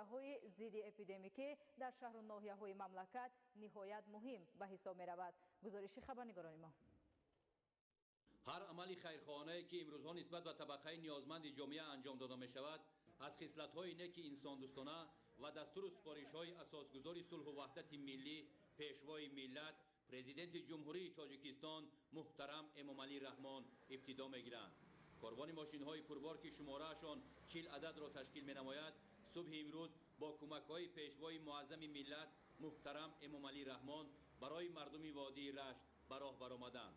Муборизаҳои зидди эпидемикӣ дар шаҳру ноҳияҳои мамлакат ниҳоят муҳим ба ҳисоб меравад. Гузориши хабарнигорони мо. Ҳар амали хайрхоҳонае, ки имрӯзҳо нисбат ба табақаи ниёзманди ҷомеа анҷом дода мешавад, аз хислатҳои неки инсондӯстона ва дастуру супоришҳои асосгузори сулҳу ваҳдати миллӣ, пешвои миллат, президенти Ҷумҳурии Тоҷикистон муҳтарам Эмомалӣ Раҳмон ибтидо мегиранд. Корвони мошинҳои пурбор, ки шумораашон 40 ададро ташкил менамояд, субҳи имрӯз бо кӯмакҳои пешвои муаззами миллат муҳтарам Эмомалӣ Раҳмон барои мардуми водии Рашт ба роҳ баромаданд.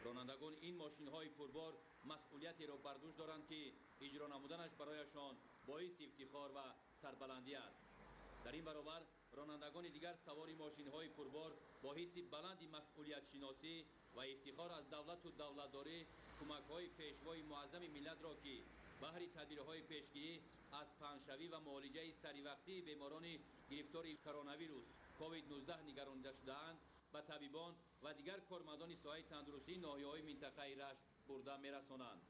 Ронандагони ин мошинҳои пурбор масъулиятеро бар дӯш доранд, ки иҷро намуданаш барояшон боиси ифтихор ва сарбаландӣ аст. Дар ин баробар ронандагони дигар савори мошинҳои пурбор бо ҳисси баланди масъулиятшиносӣ ва ифтихор аз давлату давлатдорӣ кӯмакҳои пешвои муаззами миллатро, ки баҳри тадбирҳои пешгирӣ аз паҳншавӣ ва муолиҷаи саривақтии беморони гирифтори коронавирус COVID-19 нигаронида шудаанд, ба табибон ва дигар кормандони соҳаи тандурустии ноҳияҳои минтақаи Рашт бурда мерасонанд.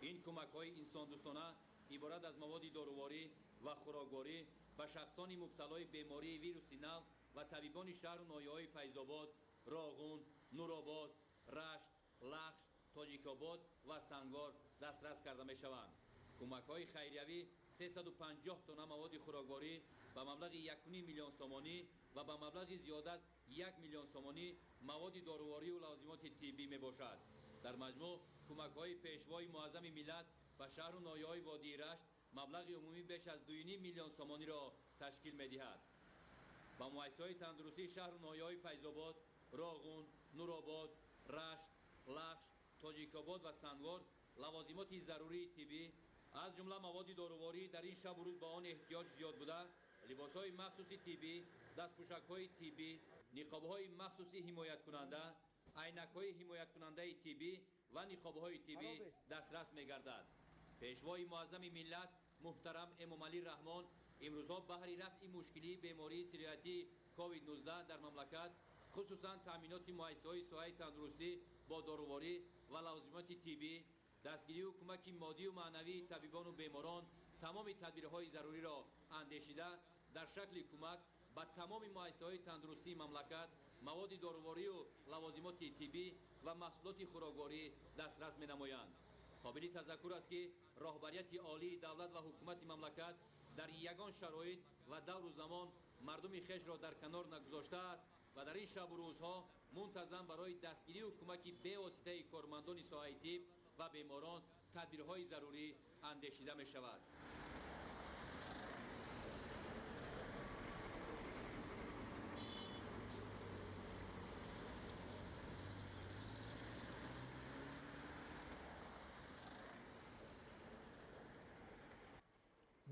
Ин кӯмакҳои инсондӯстона иборат аз маводи доруворӣ ва хӯрокворӣ ба шахсони мубталои бемории вируси нав ва табибони шаҳру ноҳияҳои Файзобод, Роғун, Нуробод, Рашт, Лахш, Тоҷикобод ва Сангвор дастрас карда мешаванд. Кӯмакҳои хайриявӣ 350 тонна маводи хӯрокворӣ ба маблағи 1,5 миллион сомонӣ ва ба маблағи зиёда аз 1 миллион сомонӣ маводи доруворию лавозимоти тиббӣ мебошад. Дар маҷмӯъ кӯмакҳои пешвои муаззами миллат ба шаҳру ноҳияҳои водии Рашт маблағи умумӣ беш аз 2,5 миллион сомониро ташкил медиҳад. Ба муассисаҳои тандурустии шаҳру ноҳияҳои Файзобод, Роғун, Нуробод, Рашт, Лахш, Тоҷикобод ва Сангвор лавозимоти зарурии тиббӣ, аз ҷумла маводи доруворӣ дар ин шабу рӯз ба он эҳтиёҷ зиёд буда, либосҳои махсуси тиббӣ, дастпӯшакҳои тиббӣ, ниқобҳои махсуси ҳимояткунанда, айнакҳои ҳимояткунандаи тиббӣ ва ниқобҳои тиббӣ дастрас мегардад. Пешвои муаззами миллат муҳтарам Эмомалӣ Раҳмон имрӯзҳо баҳри рафъи мушкилии бемории сироятии COVID-19 дар мамлакат, хусусан таъминоти муассисаҳои соҳаи тандурустӣ бо доруворӣ ва лавозимоти тиббӣ, дастгирию кӯмаки моддию маънавии табибону беморон тамоми тадбирҳои заруриро андешида, дар шакли кӯмак ба тамоми муассисаҳои тандурустии мамлакат маводи доруворию лавозимоти тиббӣ ва маҳсулоти хӯрокворӣ дастрас менамоянд. Қобили тазаккур аст, ки роҳбарияти олии давлат ва ҳукумати мамлакат дар ягон шароит ва давру замон мардуми хешро дар канор нагузоштааст ва дар ин шабу рӯзҳо мунтазам барои дастгирию кӯмаки бевоситаи кормандони соҳаи тиб ва беморон тадбирҳои зарурӣ андешида мешавад.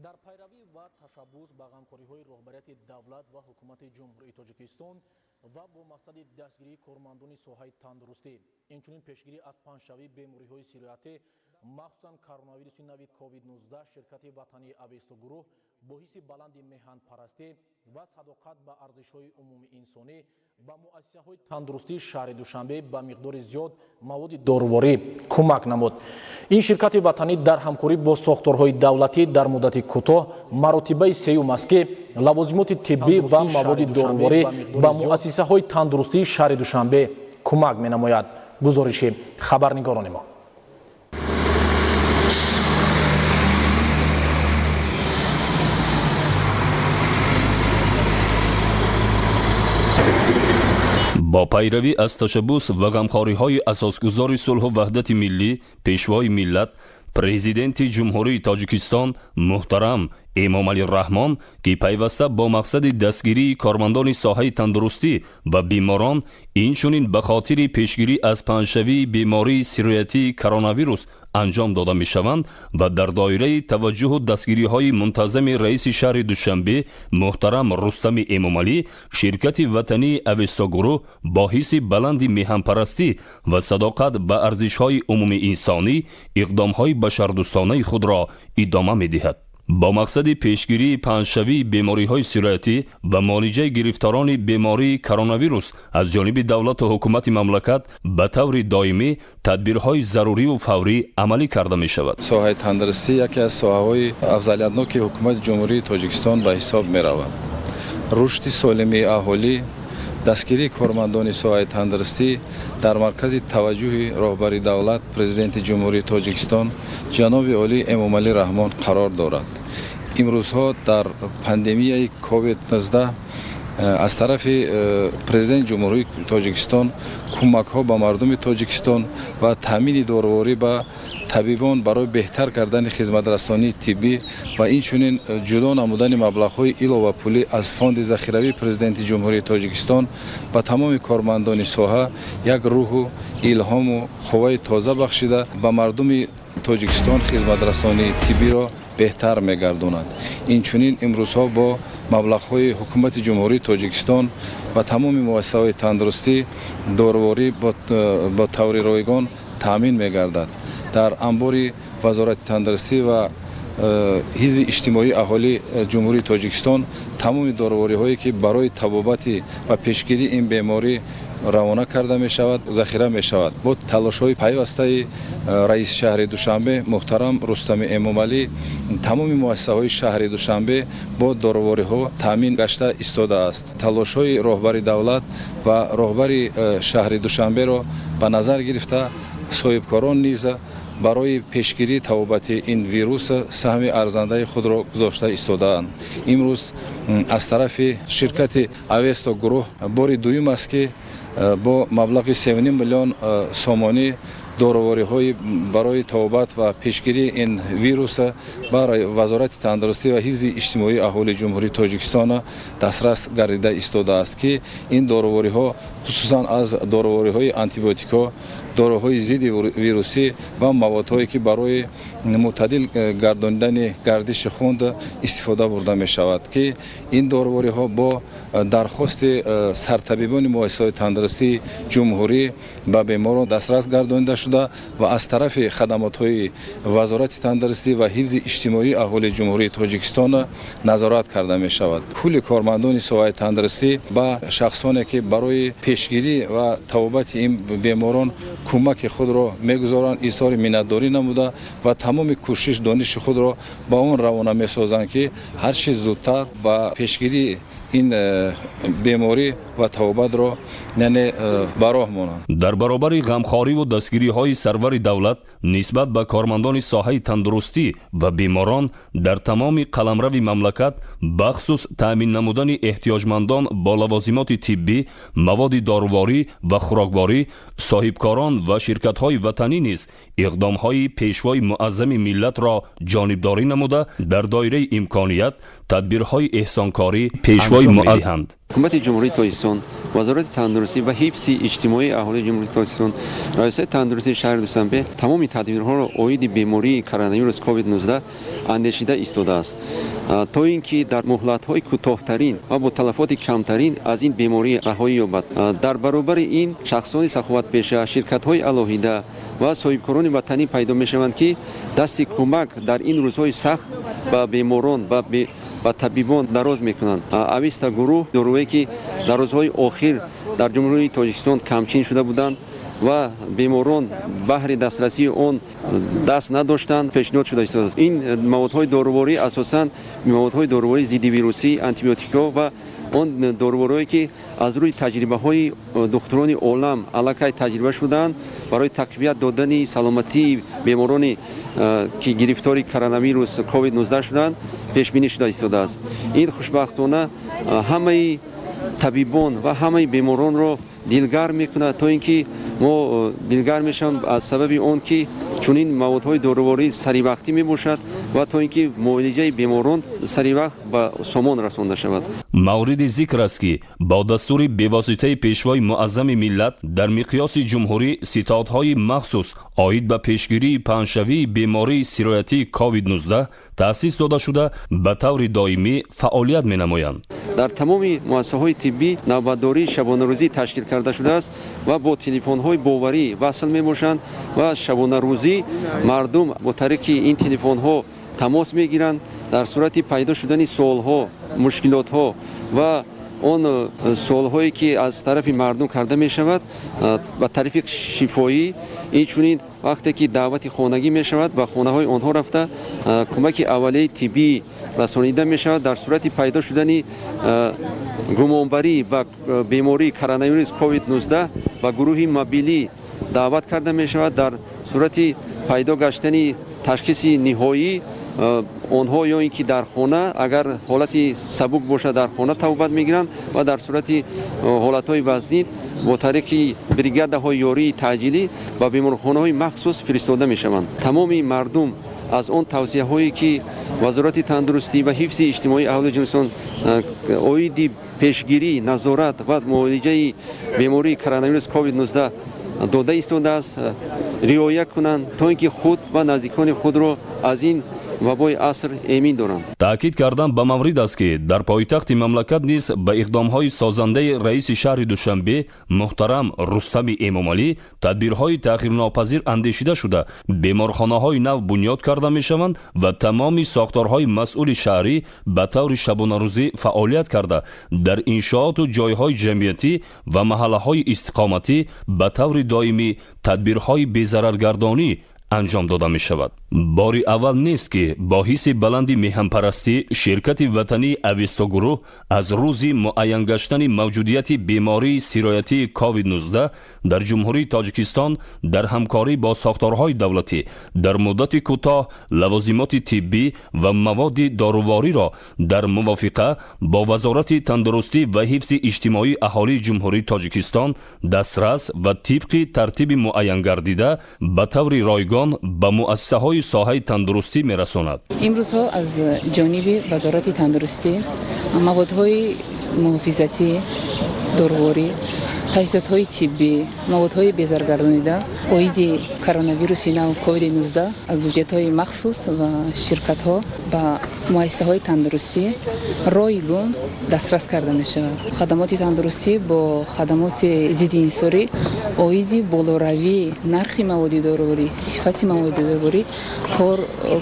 Дар пайравӣ ва ташаббус ба ғамхориҳои роҳбарияти давлат ва ҳукумати Ҷумҳурии Тоҷикистон ва бо мақсади дастгирии кормандони соҳаи тандурустӣ, инчунин пешгирӣ аз паҳншавии бемориҳои сироятӣ, махсусан коронавируси нави COVID-19, ширкати ватании Авесто гурӯҳ бо ҳисси баланди меҳанпарастӣ ва садоқат ба арзишҳои умумиинсонӣ ба муассисаҳои тандурустии шаҳри Душанбе ба миқдори зиёд маводи доруворӣ кӯмак намуд. Ин ширкати ватанӣ дар ҳамкорӣ бо сохторҳои давлатӣ дар муддати кӯтоҳ маротибаи сеюм аст, ки лавозимоти тиббӣ ва маводи доруворӣ ба муассисаҳои тандурустии шаҳри Душанбе кӯмак менамояд. Гузориши хабарнигорони мо. Бо пайравӣ аз ташаббус ва ғамхориҳои асосгузори сулҳу ваҳдати миллӣ, пешвои миллат, президенти Ҷумҳурии Тоҷикистон муҳтарам Эмомалӣ Раҳмон, ки пайваста бо мақсади дастгирии кормандони соҳаи тандурустӣ ва беморон, инчунин ба хотири пешгирӣ аз паҳншавии бемории сироятии коронавирус анҷом дода мешаванд ва дар доираи таваҷҷуҳу дастгириҳои мунтазами раиси шаҳри Душанбе муҳтарам Рустами Эмомалӣ, ширкати ватании Авестогурӯҳ бо ҳисси баланди меҳанпарастӣ ва садоқат ба арзишҳои умумиинсонӣ иқдомҳои башардӯстонаи худро идома медиҳад. Бо мақсади пешгирии паҳншавии бемориҳои сироятӣ ва муолиҷаи гирифторони бемории коронавирус аз ҷониби давлату ҳукумати мамлакат ба таври доимӣ тадбирҳои зарурию фаврӣ амалӣ карда мешавад. Соҳаи тандурустӣ яке аз соҳаҳои афзалиятноки ҳукумати Ҷумҳурии Тоҷикистон ба ҳисоб меравад. Рушди солимии аҳолӣ, дастгирии кормандони соҳаи тандурустӣ дар маркази таваҷҷӯҳи роҳбари давлат, президенти Ҷумҳурии Тоҷикистон ҷаноби олӣ Эмомалӣ Раҳмон қарор дорад. Имрӯзҳо дар пандемияи COVID-19 аз тарафи президенти Ҷумҳурии Тоҷикистон кӯмакҳо ба мардуми Тоҷикистон ва таъмини доруворӣ ба табибон барои беҳтар кардани хизматрасонии тиббӣ ва инчунин ҷудо намудани маблағҳои иловапулӣ аз фонди захиравии президенти Ҷумҳурии Тоҷикистон ба тамоми кормандони соҳа як рӯҳу илҳому қувваи тоза бахшида, ба мардуми Тоҷикистон хизматрасонии тиббиро беҳтар мегардонад. Инчунин имрӯзҳо бо маблағҳои ҳукумати Ҷумҳурии Тоҷикистон ва тамоми муассисаҳои тандурустӣ доруворӣ бо таври ройгон таъмин мегардад. Дар анбори Вазорати тандурустӣ ва ҳизби иҷтимоии аҳолии Ҷумҳурии Тоҷикистон тамоми дорувориҳое, ки барои табобати ва пешгирии ин беморӣ равона карда мешавад, захира мешавад. Бо талошҳои пайвастаи раиси шаҳри Душанбе муҳтарам Рустами Эмомалӣ тамоми муассисаҳои шаҳри Душанбе бо дорувориҳо таъмин гашта истодааст. Талошҳои роҳбари давлат ва роҳбари шаҳри Душанберо ба назар гирифта, соҳибкорон низ барои пешгирии табобати ин вирус саҳми арзандаи худро гузошта истодаанд. Имрӯз аз тарафи ширкати Авесто гурӯҳ бори дуюм аст, ки бо маблағи 3 миллион сомонӣ дорувориҳои барои табобат ва пешгирии ин вирус ба Вазорати тандурустӣ ва ҳифзи иҷтимоии аҳолии Ҷумҳурии Тоҷикистон дастрас гардида истодааст, ки ин дорувориҳо хусусан аз дорувориҳои антибиотикҳо, доруҳои зидди вирусӣ ва маводҳое, ки барои мӯътадил гардонидани гардиши хун истифода бурда мешавад, ки ин дорувориҳо бо дархости сартабибони муассисаҳои тандурустии ҷумҳурӣ ба беморон дастрас гардонида шуда ва аз тарафи хадамотҳои Вазорати тандурустӣ ва ҳифзи иҷтимоии аҳолии Ҷумҳурии Тоҷикистон назорат карда мешавад. Кулли кормандони соҳаи тандурустӣ ба шахсоне, ки барои пешгирӣ ва табобати ин беморон кӯмаки худро мегузоранд, изҳори миннатдорӣ намуда ва тамоми кӯшиш дониши худро ба он равона месозанд, ки ҳар чӣ зудтар ба пешгирии ин беморӣ ва табобатро, яъне, ба роҳ монанд. Дар баробари ғамхориву дастгириҳои сарвари давлат нисбат ба кормандони соҳаи тандурустӣ ва беморон дар тамоми қаламрави мамлакат, бахусус таъмин намудани эҳтиёҷмандон бо лавозимоти тиббӣ, маводи доруворӣ ва хӯрокворӣ, соҳибкорон ва ширкатҳои ватанӣ низ иқдомҳои пешвои муаззами миллатро ҷонибдорӣ намуда, дар доираи имконият тадбирҳои эҳсонкорӣ пешвои муаззам. Ҳукумати Ҷумҳурии Тоҷикистон Вазорати тандурустӣ ва ҳифзи иҷтимоии аҳолии Ҷумҳурии Тоҷикистон, Раёсати тандурустии шаҳри Душанбе тамоми тадбирҳоро оиди бемории коронавирус COVID-19 андешида истодааст, то ин ки дар муҳлатҳои кӯтоҳтарин ва бо талафоти камтарин аз ин беморӣ раҳоӣ ёбад. Дар баробари ин шахсони саховатпеша, ширкатҳои алоҳида ва соҳибкорони ватанӣ пайдо мешаванд, ки дасти кӯмак дар ин рӯзҳои сахт ба беморон ва ба табибон дароз мекунанд. Авеста гурӯҳ доруе ки дар рӯзҳои охир дар Ҷумҳурии Тоҷикистон камчин шуда буданд ва беморон баҳри дастрасии он даст надоштанд, пешниҳод шуда истодааст. Ин маводҳои доруворӣ асосан маводҳои дорувории зиддивирусӣ, антибиотикҳо ва он дорувориҳое ки аз рӯи таҷрибаҳои духтурони олам аллакай таҷриба шудаанд барои тақвият додани саломатии бемороне ки гирифтори коронавирус COVID-19 шуданд, пешбинӣ шуда истодааст. Ин хушбахтона ҳамаи табибон ва ҳамаи беморонро дилгарм мекунад, то ин ки мо дилгарм мешавем аз сабаби он ки чунин маводҳои доруворӣ саривақтӣ мебошад ва то ин ки муолиҷаи беморон саривақт ба сомон расонда шавад. Мавриди зикр аст, ки бо дастури бевоситаи Пешвои Муаззами миллат дар миқёси ҷумҳурӣ ситодҳои махсус оид ба пешгирии паҳншавии бемории сироятии COVID-19 таъсис дода шуда, ба таври доимӣ фаъолият менамоянд. Дар тамоми муассисаҳои тиббӣ навбатдории шабонарӯзӣ ташкил карда шудааст ва бо телефонҳои боварӣ васл мебошанд ва шабонарӯзӣ мардум бо тариқи ин телефонҳо тамос мегиранд. Дар сурати пайдо шудани суолҳо, мушкилотҳо ва он суолҳое ки аз тарафи мардум карда мешавад ба тариқи шифоӣ, инчунин вақте ки даъвати хонагӣ мешавад, ба хонаҳои онҳо рафта кӯмаки аввалияи тиббӣ расонида мешавад. Дар сурати пайдо шудани гумонбарӣ ба бемории коронавирус COVID-19 ба гурӯҳи мобилӣ даъват карда мешавад. Дар сурати пайдо гаштани ташхиси ниҳоӣ онҳо ё ин ки дар хона, агар ҳолати сабук бошад, дар хона табобат мегиранд ва дар сурати ҳолатҳои вазнин бо тариқи бригадаҳои ёрии таъҷилӣ ба беморхонаҳои махсус фиристода мешаванд. Тамоми мардум аз он тавсияҳое ки Вазорати тандурустӣ ва ҳифзи иҷтимоии аҳолии Ҷумҳуристон оиди пешгирӣ, назорат ва муолиҷаи бемории коронавирус COVID-19 дода истодааст, риоя кунанд, то ин ки худ ва наздикони худро аз ин вабои аср эмин доранд. Таъкид кардан ба маврид аст, ки дар пойтахти мамлакат низ ба иқдомҳои созандаи раиси шаҳри Душанбе муҳтарам Рустами Эмомалӣ тадбирҳои таъхирнопазир андешида шуда, беморхонаҳои нав бунёд карда мешаванд ва тамоми сохторҳои масъули шаҳрӣ ба таври шабонарӯзӣ фаъолият карда, дар иншооту ҷойҳои ҷамъиятӣ ва маҳаллаҳои истиқоматӣ ба таври доимӣ тадбирҳои безараргардонӣ анҷом дода мешавад. Бори аввал нест, ки бо ҳисси баланди меҳанпарастӣ ширкати ватании Авестогурӯҳ аз рӯзи муайян гаштани мавҷудияти бемории сироятии COVID-19 дар Ҷумҳурии Тоҷикистон дар ҳамкорӣ бо сохторҳои давлатӣ дар муддати кӯтоҳ лавозимоти тиббӣ ва маводи дорувориро дар мувофиқа бо Вазорати тандурустӣ ва ҳифзи иҷтимоии аҳолии Ҷумҳурии Тоҷикистон дастрас ва тибқи тартиби муайянгардида ба таври ройгон ба муассисаҳои соҳаи тандурустӣ мерасонад. Имрӯзҳо аз ҷониби Вазорати тандурустӣ маводҳои муҳофизатӣ, доруворӣ, таҷҳизотҳои тиббӣ, маводҳои безараргардонида оиди коронавируси нав COVID-19 аз буҷетҳои махсус ва ширкатҳо ба муассисаҳои тандурустӣ ройгон дастрас карда мешавад. Хадамоти тандурустӣ бо хадамоти зидди инҳисорӣ оиди болоравии нархи маводи доруворӣ, сифати маводи доруворӣ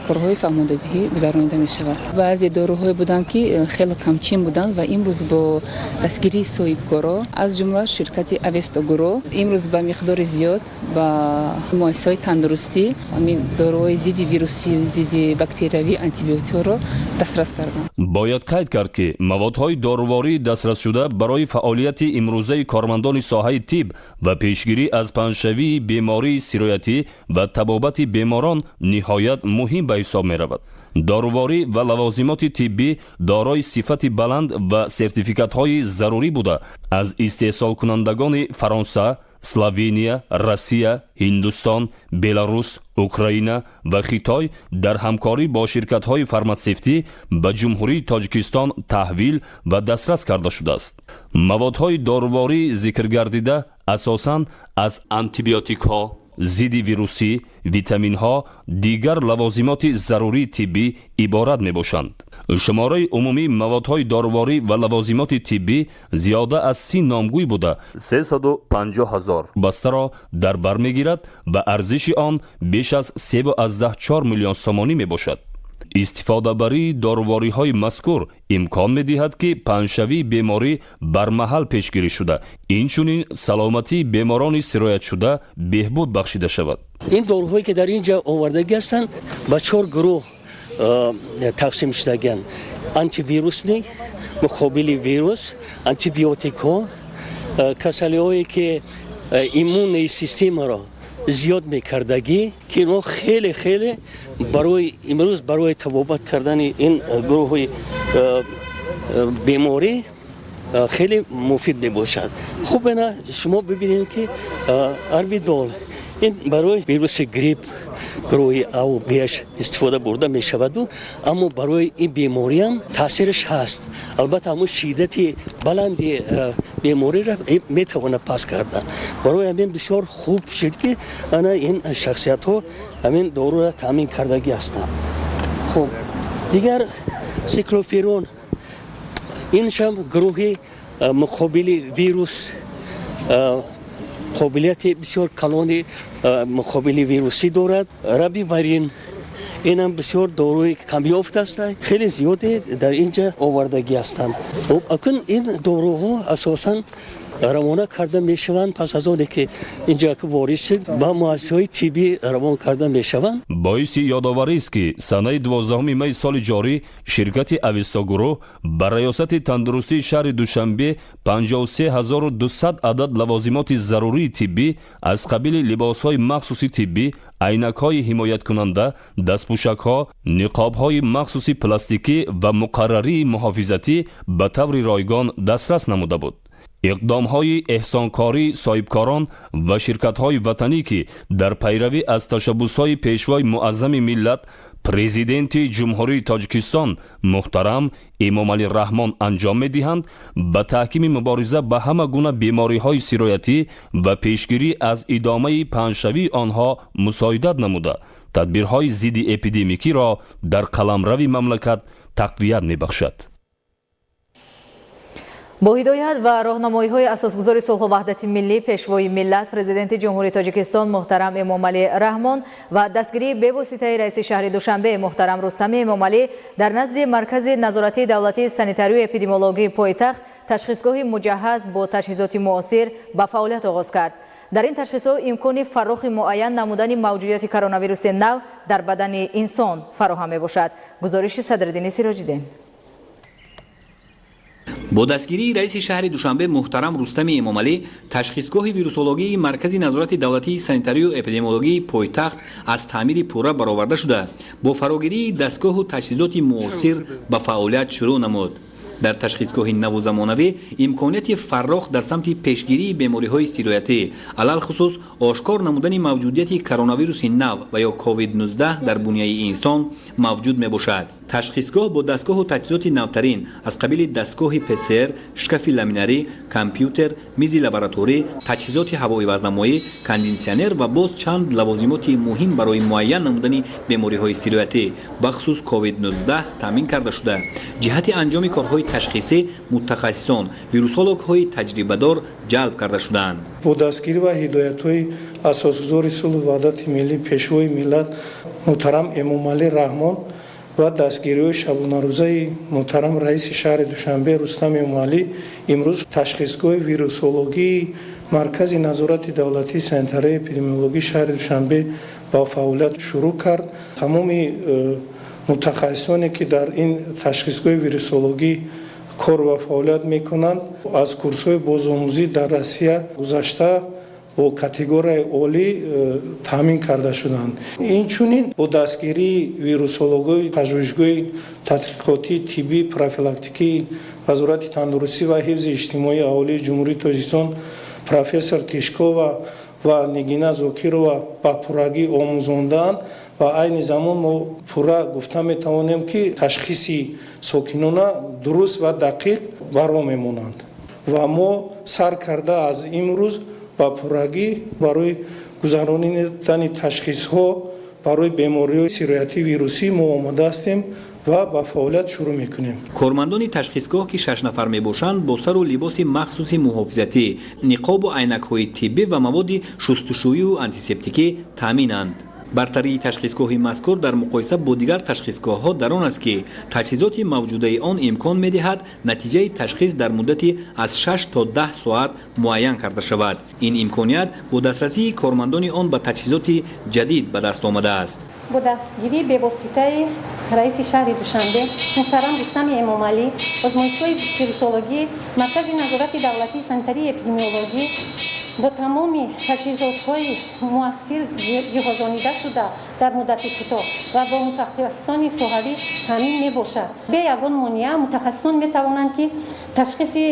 корҳои фаҳмондадиҳӣ гузаронида мешавад. Баъзе доруҳое буданд, ки хеле камчин буданд ва имрӯз бо дастгирии соҳибкоро, аз ҷумла ширкати Авестогурӯҳ, имрӯз ба миқдори зиёд ба муассисаҳои тандурустӣ ҳамин доруҳои зидди вирусӣ, зидди бактериявӣ, антибиотикҳоро дастрас карданд. Бояд қайд кард, ки маводҳои дорувории дастрасшуда барои фаъолияти имрӯзаи кормандони соҳаи тиб ва пешгирӣ аз паҳншавии бемории сироятӣ ва табобати беморон ниҳоят муҳим ба ҳисоб меравад. Доруворӣ ва лавозимоти тиббӣ дорои сифати баланд ва сертификатҳои зарурӣ буда, аз истеҳсолкунандагони Фаронса, Словения, Россия, Ҳиндустон, Беларус, Украина ва Хитой дар ҳамкорӣ бо ширкатҳои фарматсевтӣ ба Ҷумҳурии Тоҷикистон таҳвил ва дастрас карда шудааст. Маводҳои доруворӣ зикргардида асосан аз антибиотикҳо, зидди вирусӣ, витаминҳо, дигар лавозимоти зарурии тиббӣ иборат мебошанд. Шумораи умумии маводҳои доруворӣ ва лавозимоти тиббӣ зиёда аз 30 номгӯй буда, 350 ҳазор бастаро дар бар мегирад ва арзиши он беш аз 3,4 миллион сомонӣ мебошад. Истифодабарии дорувориҳои мазкур имкон медиҳад, ки паҳншавии беморӣ бармаҳал пешгирӣ шуда, инчунин саломатии беморони сироятшуда беҳбуд бахшида шавад. Ин доруҳое ки дар ин ҷо овардагӣ ҳастанд, ба чор гурӯҳ тақсим шудагианд: антивирусный, муқобили вирус, антибиотикҳо, касалиҳое ки иммунный системаро зиёд мекардагӣ, ки инҳо хеле хеле барои имрӯз барои табобат кардани ин гурӯҳи беморӣ хеле муфид мебошад. Хуб, ина шумо бибинед, ки арбидол, ин барои вируси грипп гурӯҳи Аву Бш истифода бурда мешаваду, аммо барои ин бемориам таъсираш ҳаст. Албатта, ҳамун шиддати баланди бемориро метавонад паст кардан. Барои ҳамин бисёр хуб шуд, ки ана ин шахсиятҳо ҳамин доруро таъмин кардагӣ ҳастанд. Хуб, дигар циклоферон, иншам гурӯҳи муқобили вирус, қобилияти бисёр калони муқобили вирусӣ дорад. Рабиварин, инам бисёр доруи камёфт аст, хеле зиёде дар ин ҷа овардагӣ ҳастанд. Акун ин доруҳо асосан равона карда мешаванд, пас аз оне ки инҷа ворид шуд, ба муассисаҳои тиббӣ равон карда мешаванд. Боиси ёдоварист, ки санаи 12 майи соли ҷорӣ ширкати Авестогурӯҳ ба Раёсати тандурустии шаҳри Душанбе 53 200 адад лавозимоти зарурии тиббӣ аз қабили либосҳои махсуси тиббӣ, айнакҳои ҳимояткунанда, дастпӯшакҳо, ниқобҳои махсуси пластикӣ ва муқаррарии муҳофизатӣ ба таври ройгон дастрас намуда буд. Иқдомҳои эҳсонкории соҳибкорон ва ширкатҳои ватанӣ, ки дар пайравӣ аз ташаббусҳои Пешвои муаззами миллат, Президенти Ҷумҳурии Тоҷикистон муҳтарам Эмомалӣ Раҳмон анҷом медиҳанд, ба таҳкими мубориза ба ҳама гуна бемориҳои сироятӣ ва пешгирӣ аз идомаи паҳншавии онҳо мусоидат намуда, тадбирҳои зидди эпидемикиро дар қаламрави мамлакат тақвият мебахшад. Бо ҳидоят ва роҳнамоиҳои Асосгузори сулҳу ваҳдати миллӣ, Пешвои миллат, Президенти Ҷумҳурии Тоҷикистон муҳтарам Эмомалӣ Раҳмон ва дастгирии бевоситаи раиси шаҳри Душанбе муҳтарам Рустами Эмомалӣ дар назди Маркази назоратии давлатии санитарию эпидемиологии пойтахт ташхисгоҳи муҷаҳҳаз бо таҷҳизоти муосир ба фаъолият оғоз кард. Дар ин ташхисгоҳ имкони фаррохи муайян намудани мавҷудияти коронавируси нав дар бадани инсон фароҳам мебошад. Гузориши Садриддини Сироҷиддин. Бо дастгирии раиси шаҳри Душанбе муҳтарам Рустами Эмомалӣ ташхисгоҳи вирусологии Маркази назорати давлатии санитарию эпидемиологии пойтахт аз таъмири пурра бароварда шуда, бо фарогирии дастгоҳу таҷҳизоти муосир ба фаъолият шурӯъ намуд. Дар ташхисгоҳи наву замонавӣ имконияти фаррох дар самти пешгирии бемориҳои сироятӣ, алалхусус ошкор намудани мавҷудияти коронавируси нав ва ё COVID-19 дар буняи инсон мавҷуд мебошад. Ташхисгоҳ бо дастгоҳу таҷҳизоти навтарин аз қабили дастгоҳи ПЦР, шкафи ламинарӣ, компютер, мизи лабораторӣ, таҷҳизоти ҳавоивазнамоӣ, кондитсионер ва боз чанд лавозимоти муҳим барои муайян намудани бемориҳои сироятӣ, бахусус COVID-19 таъмин карда шуда, ҷиҳати анҷоми корҳои ташхисӣ мутахассисон, вирусологҳои таҷрибадор ҷалб карда шудаанд. Бо дастгирӣ ва ҳидоятҳои Асосгузори сулҳу ваҳдати миллӣ, Пешвои миллат муҳтарам Эмомалӣ Раҳмон ва дастгириҳои шабонарӯзаи муҳтарам раиси шаҳри Душанбе Рустам Эмомалӣ имрӯз ташхисгоҳи вирусологии Маркази назорати давлатии санитарии эпидемиологии шаҳри Душанбе ба фаъолият шурӯъ кард. Тамоми мутахассисоне, ки дар ин ташхисгоҳи вирусологӣ кор ва фаъолият мекунанд, аз курсҳои бозомӯзӣ дар Россия гузашта, бо категорияи олӣ таъмин карда шуданд. Инчунин бо дастгирии вирусологҳои пажӯҳишгоҳи тадқиқотии тиббӣ профилактикии Вазорати тандурустӣ ва ҳифзи иҷтимоии аҳолии Ҷумҳурии Тоҷикистон профессор Тишкова ва Нигина Зокирова ба пуррагӣ омӯзондаанд ва айни замон мо пурра гуфта метавонем, ки ташхиси сокинона дуруст ва дақиқ баро мемонанд. Ва мо сар карда аз имрӯз ба пуррагӣ барои гузаронидани ташхисҳо барои бемориҳои сироятии вирусӣ мо омода ҳастем ва ба фаъолият шурӯъ мекунем. Кормандони ташхисгоҳ, ки 6 нафар мебошанд, бо сару либоси махсуси муҳофизатӣ, ниқобу айнакҳои тиббӣ ва маводи шустушӯю антисептикӣ таъминанд. Бартарии ташхисгоҳи мазкур дар муқоиса бо дигар ташхисгоҳҳо дар он аст, ки таҷҳизоти мавҷудаи он имкон медиҳад натиҷаи ташхис дар муддати аз 6 то 10 соат муайян карда шавад. Ин имконият бо дастрасии кормандони он ба таҷҳизоти ҷадид ба даст омадааст. Бо дастгирии бевоситаи раиси шаҳри Душанбе муҳтарам Рустами Эмомалӣ, озмоишгоҳи вирусологӣ Маркази назорати давлатии санитарии эпидемиологӣ бо тамоми таҷҳизотҳои муассир ҷиҳозонида шуда, дар муддати кӯтоҳ ва бо мутахассисони соҳавӣ таъмин мебошад. Бе ягон монеа мутахассисон метавонанд, ки ташхиси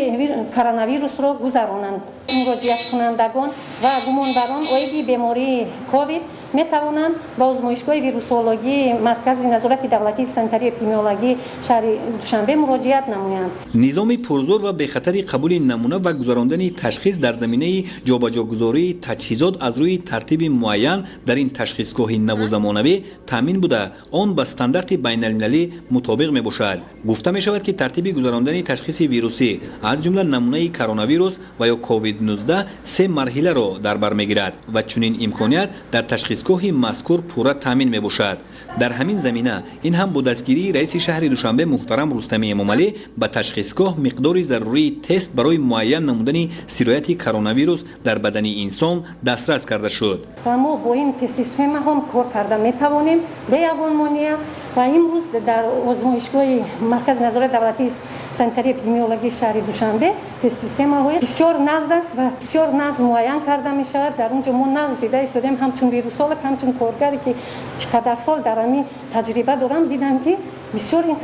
коронавирусро гузаронанд. Муроҷиаткунандагон ва гумонбарон оиди бемории ковид метавонанд ба озмоишгоҳи вирусологии Маркази назорати давлатии санитарии эпидемиологии шаҳри Душанбе муроҷиат намоянд. Низоми пурзӯр ва бехатари қабули намуна ва гузарондани ташхис дар заминаи ҷобаҷогузории таҷҳизот аз рӯи тартиби муайян дар ин ташхисгоҳи наву замонавӣ таъмин буда, он ба стандарти байналмилалӣ мутобиқ мебошад. Гуфта мешавад, ки тартиби гузарондани ташхиси вирусӣ, аз ҷумла намунаи коронавирус ва ё COVID-19, се марҳиларо дар бар мегирад ва чунин имконият дар ташхисгоҳи мазкур пурра таъмин мебошад. Дар ҳамин замина ин ҳам бо дастгирии раиси шаҳри Душанбе муҳтарам Рустами Эмомалӣ ба ташхисгоҳ миқдори зарурии тест барои муайян намудани сирояти коронавирус дар бадани инсон дастрас карда шуд. Ва мо бо ин тест-системаҳо кор карда метавонем бе ягон монеа. Ва имрӯз дар озмоишгоҳи Маркази назорати давлатии санитарии эпидемиологии шаҳри Душанбе тест-системаҳои бисёр нағз аст ва бисёр нағз муайян карда мешавад. Дар он ҷо мо нағз дида истодем, ҳамчун вирусолог, ҳамчун коргаре, ки чӣ қадар сол дар ҳамин таҷриба дорам, дидам, ки бисёр ин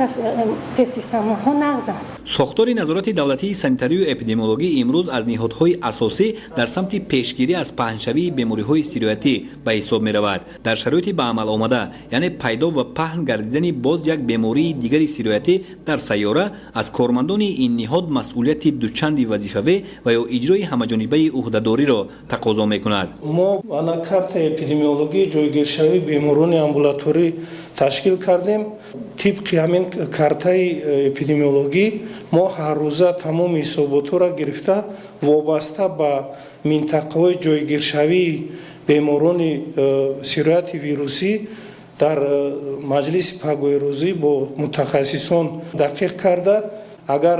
тест-системаҳо нағзанд. Сохтори назорати давлатии санитарию эпидемиологӣ имрӯз аз ниҳодҳои асосӣ дар самти пешгирӣ аз паҳншавии бемориҳои сироятӣ ба ҳисоб меравад. Дар шароити ба амал омада, яъне пайдо ва паҳн гардидани боз як бемории дигари сироятӣ дар сайёра, аз кормандони ин ниҳод масъулияти дучанди вазифавӣ ва ё иҷрои ҳамаҷонибаи ӯҳдадориро тақозо мекунад. Мо ана картаи эпидемиологии ҷойгиршавии беморони амбулаторӣ ташкил кардем. Тибқи ҳамин картаи эпидемиологӣ мо ҳаррӯза тамоми ҳисоботҳоро гирифта, вобаста ба минтақаҳои ҷойгиршавии беморони сирояти вирусӣ дар маҷлиси пагоҳирӯзӣ бо мутахассисон дақиқ карда, агар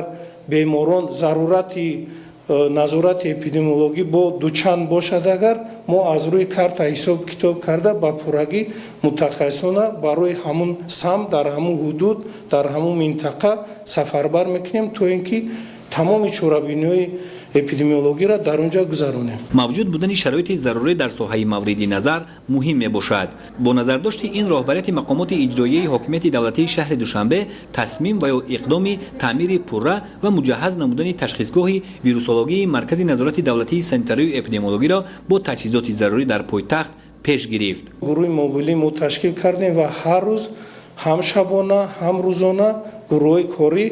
беморон зарурати назорати эпидемиологӣ бо дучанд бошад, агар мо аз рӯи карта ҳисоб китоб карда, ба пуррагӣ мутахассисона барои ҳамун самт, дар ҳамун ҳудуд, дар ҳамун минтақа сафарбар мекунем, то ин ки тамоми чорабиниҳои эпидемиологиро дар он ҷо гузаронем. Мавҷуд будани шароити зарурӣ дар соҳаи мавриди назар муҳим мебошад. Бо назардошти ин роҳбарияти мақомоти иҷроияи ҳокимияти давлатии шаҳри Душанбе тасмим ва ё иқдоми таъмири пурра ва муҷаҳҳаз намудани ташхисгоҳи вирусологии Маркази назорати давлатии санитарию эпидемиологиро бо таҷҳизоти зарурӣ дар пойтахт пеш гирифт. Гурӯҳи мобилӣ мо ташкил кардем ва ҳар рӯз, ҳам шабона, ҳам рӯзона гурӯҳҳои корӣ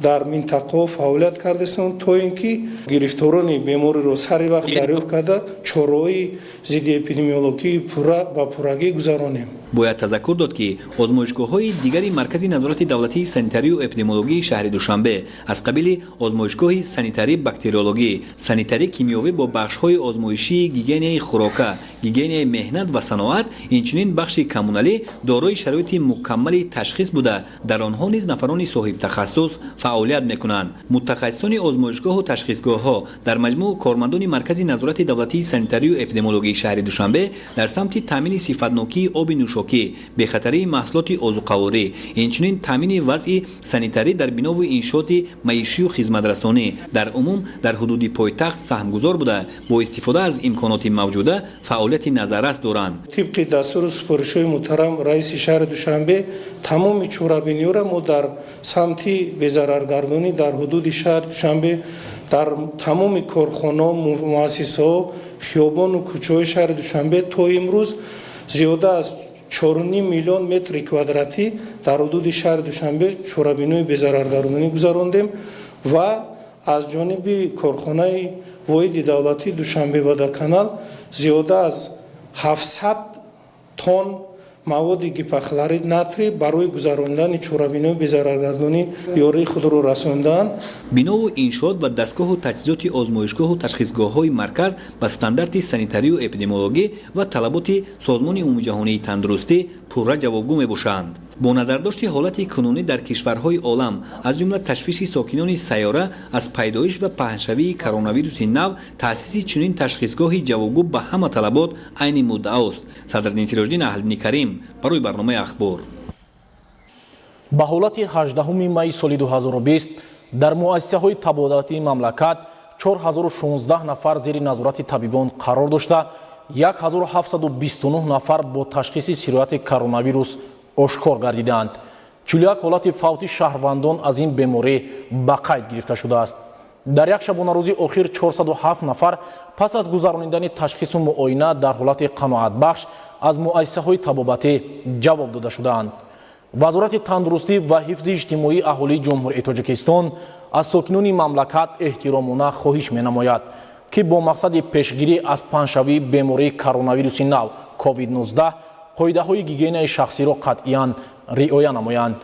дар минтақаҳо фаъолият кардастанд, то ин ки гирифторони бемориро сари вақт дарёфт карда, чораҳои зидди эпидемиологии пурра ба пуррагӣ гузаронем. Бояд тазаккур дод, ки озмоишгоҳҳои дигари Маркази назорати давлатии санитарию эпидемиологии шаҳри Душанбе аз қабили озмоишгоҳи санитарӣ бактериологӣ, санитарӣ кимиёвӣ бо бахшҳои озмоишии гигиенаи хӯрока, гигиенаи меҳнат ва саноат, инчунин бахши коммуналӣ дорои шароити мукаммали ташхис буда, дар онҳо низ нафарони соҳибтахассус фаъолият мекунанд. Мутахассисони озмоишгоҳу ташхисгоҳҳо, дар маҷмӯъ кормандони Маркази назорати давлатии санитарию эпидемиологии шаҳри Душанбе дар самти таъмини сифатнокии оби нӯшокӣ, бехатарии маҳсулоти озуқаворӣ, инчунин таъмини вазъи санитарӣ дар бинову иншооти маишию хизматрасонӣ дар умум дар ҳудуди пойтахт саҳмгузор буда, бо истифода аз имконоти мавҷуда фаъолияти назаррас доранд. Тибқи дастуру супоришҳои муҳтарам раиси шаҳри Душанбе, тамоми чорабиниҳоро мо дар самти безараргардонӣ дар ҳудуди шаҳри Душанбе, дар тамоми корхонаҳо, муассисаҳо, хиёбону кӯчаҳои шаҳри Душанбе то имрӯз зиёда аз 4,5 миллион метри квадратӣ дар ҳудуди шаҳри Душанбе чорабиниҳои безараргардонӣ гузарондем ва аз ҷониби корхонаи воҳиди давлатии Душанбе Водоканал зиёда аз 700 тонн маводи гипохлорид натрий барои гузарондани чорабиниҳои безараргардонӣ ёрии худро расонданд. Бинову иншоот ва дастгоҳу таҷҳизоти озмоишгоҳу ташхисгоҳҳои марказ ба стандарти санитарию эпидемиологӣ ва талаботи Созмони умумиҷаҳонии тандурустӣ пурра ҷавобгӯ мебошанд. Бо назардошти ҳолати кунунӣ дар кишварҳои олам, аз ҷумла ташвиши сокинони сайёра аз пайдоиш ва паҳншавии коронавируси нав, таъсиси чунин ташхисгоҳи ҷавобгӯ ба ҳама талабот айни муддаост. Садриддин Сироҷиддин, Аҳлиддини Карим барои барномаи Ахбор. Ба ҳолати 18 майи соли 2020 дар муассисаҳои табобатии мамлакат 4016 нафар зери назорати табибон қарор дошта, 1729 нафар бо ташхиси сирояти коронавирус ошкор гардидаанд. 41 ҳолати фавти шаҳрвандон аз ин беморӣ ба қайд гирифта шудааст. Дар як шабонарӯзи охир 407 нафар пас аз гузаронидани ташхису муоина дар ҳолати қаноатбахш аз муассисаҳои табобатӣ ҷавоб дода шудаанд. Вазорати тандурустӣ ва ҳифзи иҷтимоии аҳолии Ҷумҳурии Тоҷикистон аз сокинони мамлакат эҳтиромона хоҳиш менамояд, ки бо мақсади пешгирӣ аз паҳншавии бемории коронавируси нав COVID-19 қоидаҳои гигиенаи шахсиро қатъиян риоя намоянд.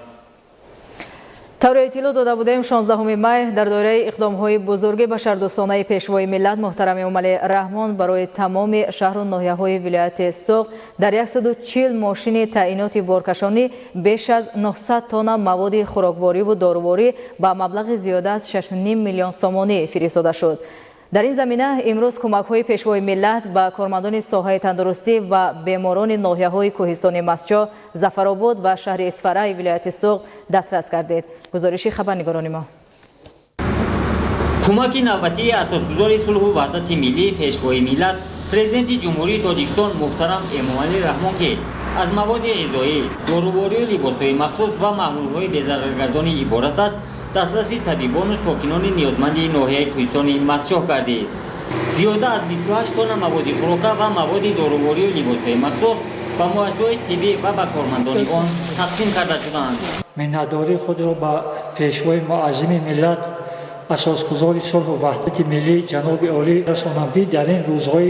Тавре иттилоъ дода будем, 16 май дар доираи иқдомҳои бузурги башардӯстонаи Пешвои миллат муҳтарам Эмомалӣ Раҳмон барои тамоми шаҳру ноҳияҳои вилояти Суғд дар 140 мошини таъиноти боркашонӣ беш аз 900 тонна маводи хӯроквориву доруворӣ ба маблағи зиёда аз 6,5 миллион сомонӣ фиристода шуд. Дар ин замина имрӯз кӯмакҳои Пешвои миллат ба кормандони соҳаи тандурустӣ ва беморони ноҳияҳои кӯҳистони Мастчоҳ, Зафаробод ва шаҳри Исфараи вилояти Суғд дастрас гардид. Гузориши хабарнигорони мо. Кӯмаки навбатии асосгузори сулҳу ваҳдати миллӣ, Пешвои миллат, Президенти Ҷумҳурии Тоҷикистон муҳтарам Эмомалӣ Раҳмон, ки аз маводи ғизоӣ, доруворию либосҳои махсус ва маҳлулҳои безараргардонӣ иборат аст, дастраси табибону сокинони ниёзманди ноҳияи кӯҳистони Мастчоҳ гардид. Зиёда аз 28 тонна маводи хӯрока ва маводи доруворию либосҳои махсус ба муассисаҳои тиббӣ ва ба кормандони он тақсим карда шуданд. Миннатдории худро ба Пешвои муаззими миллат, асосгузори сулҳу ваҳдати миллӣ, ҷаноби олӣ расонам, ки дар ин рӯзҳои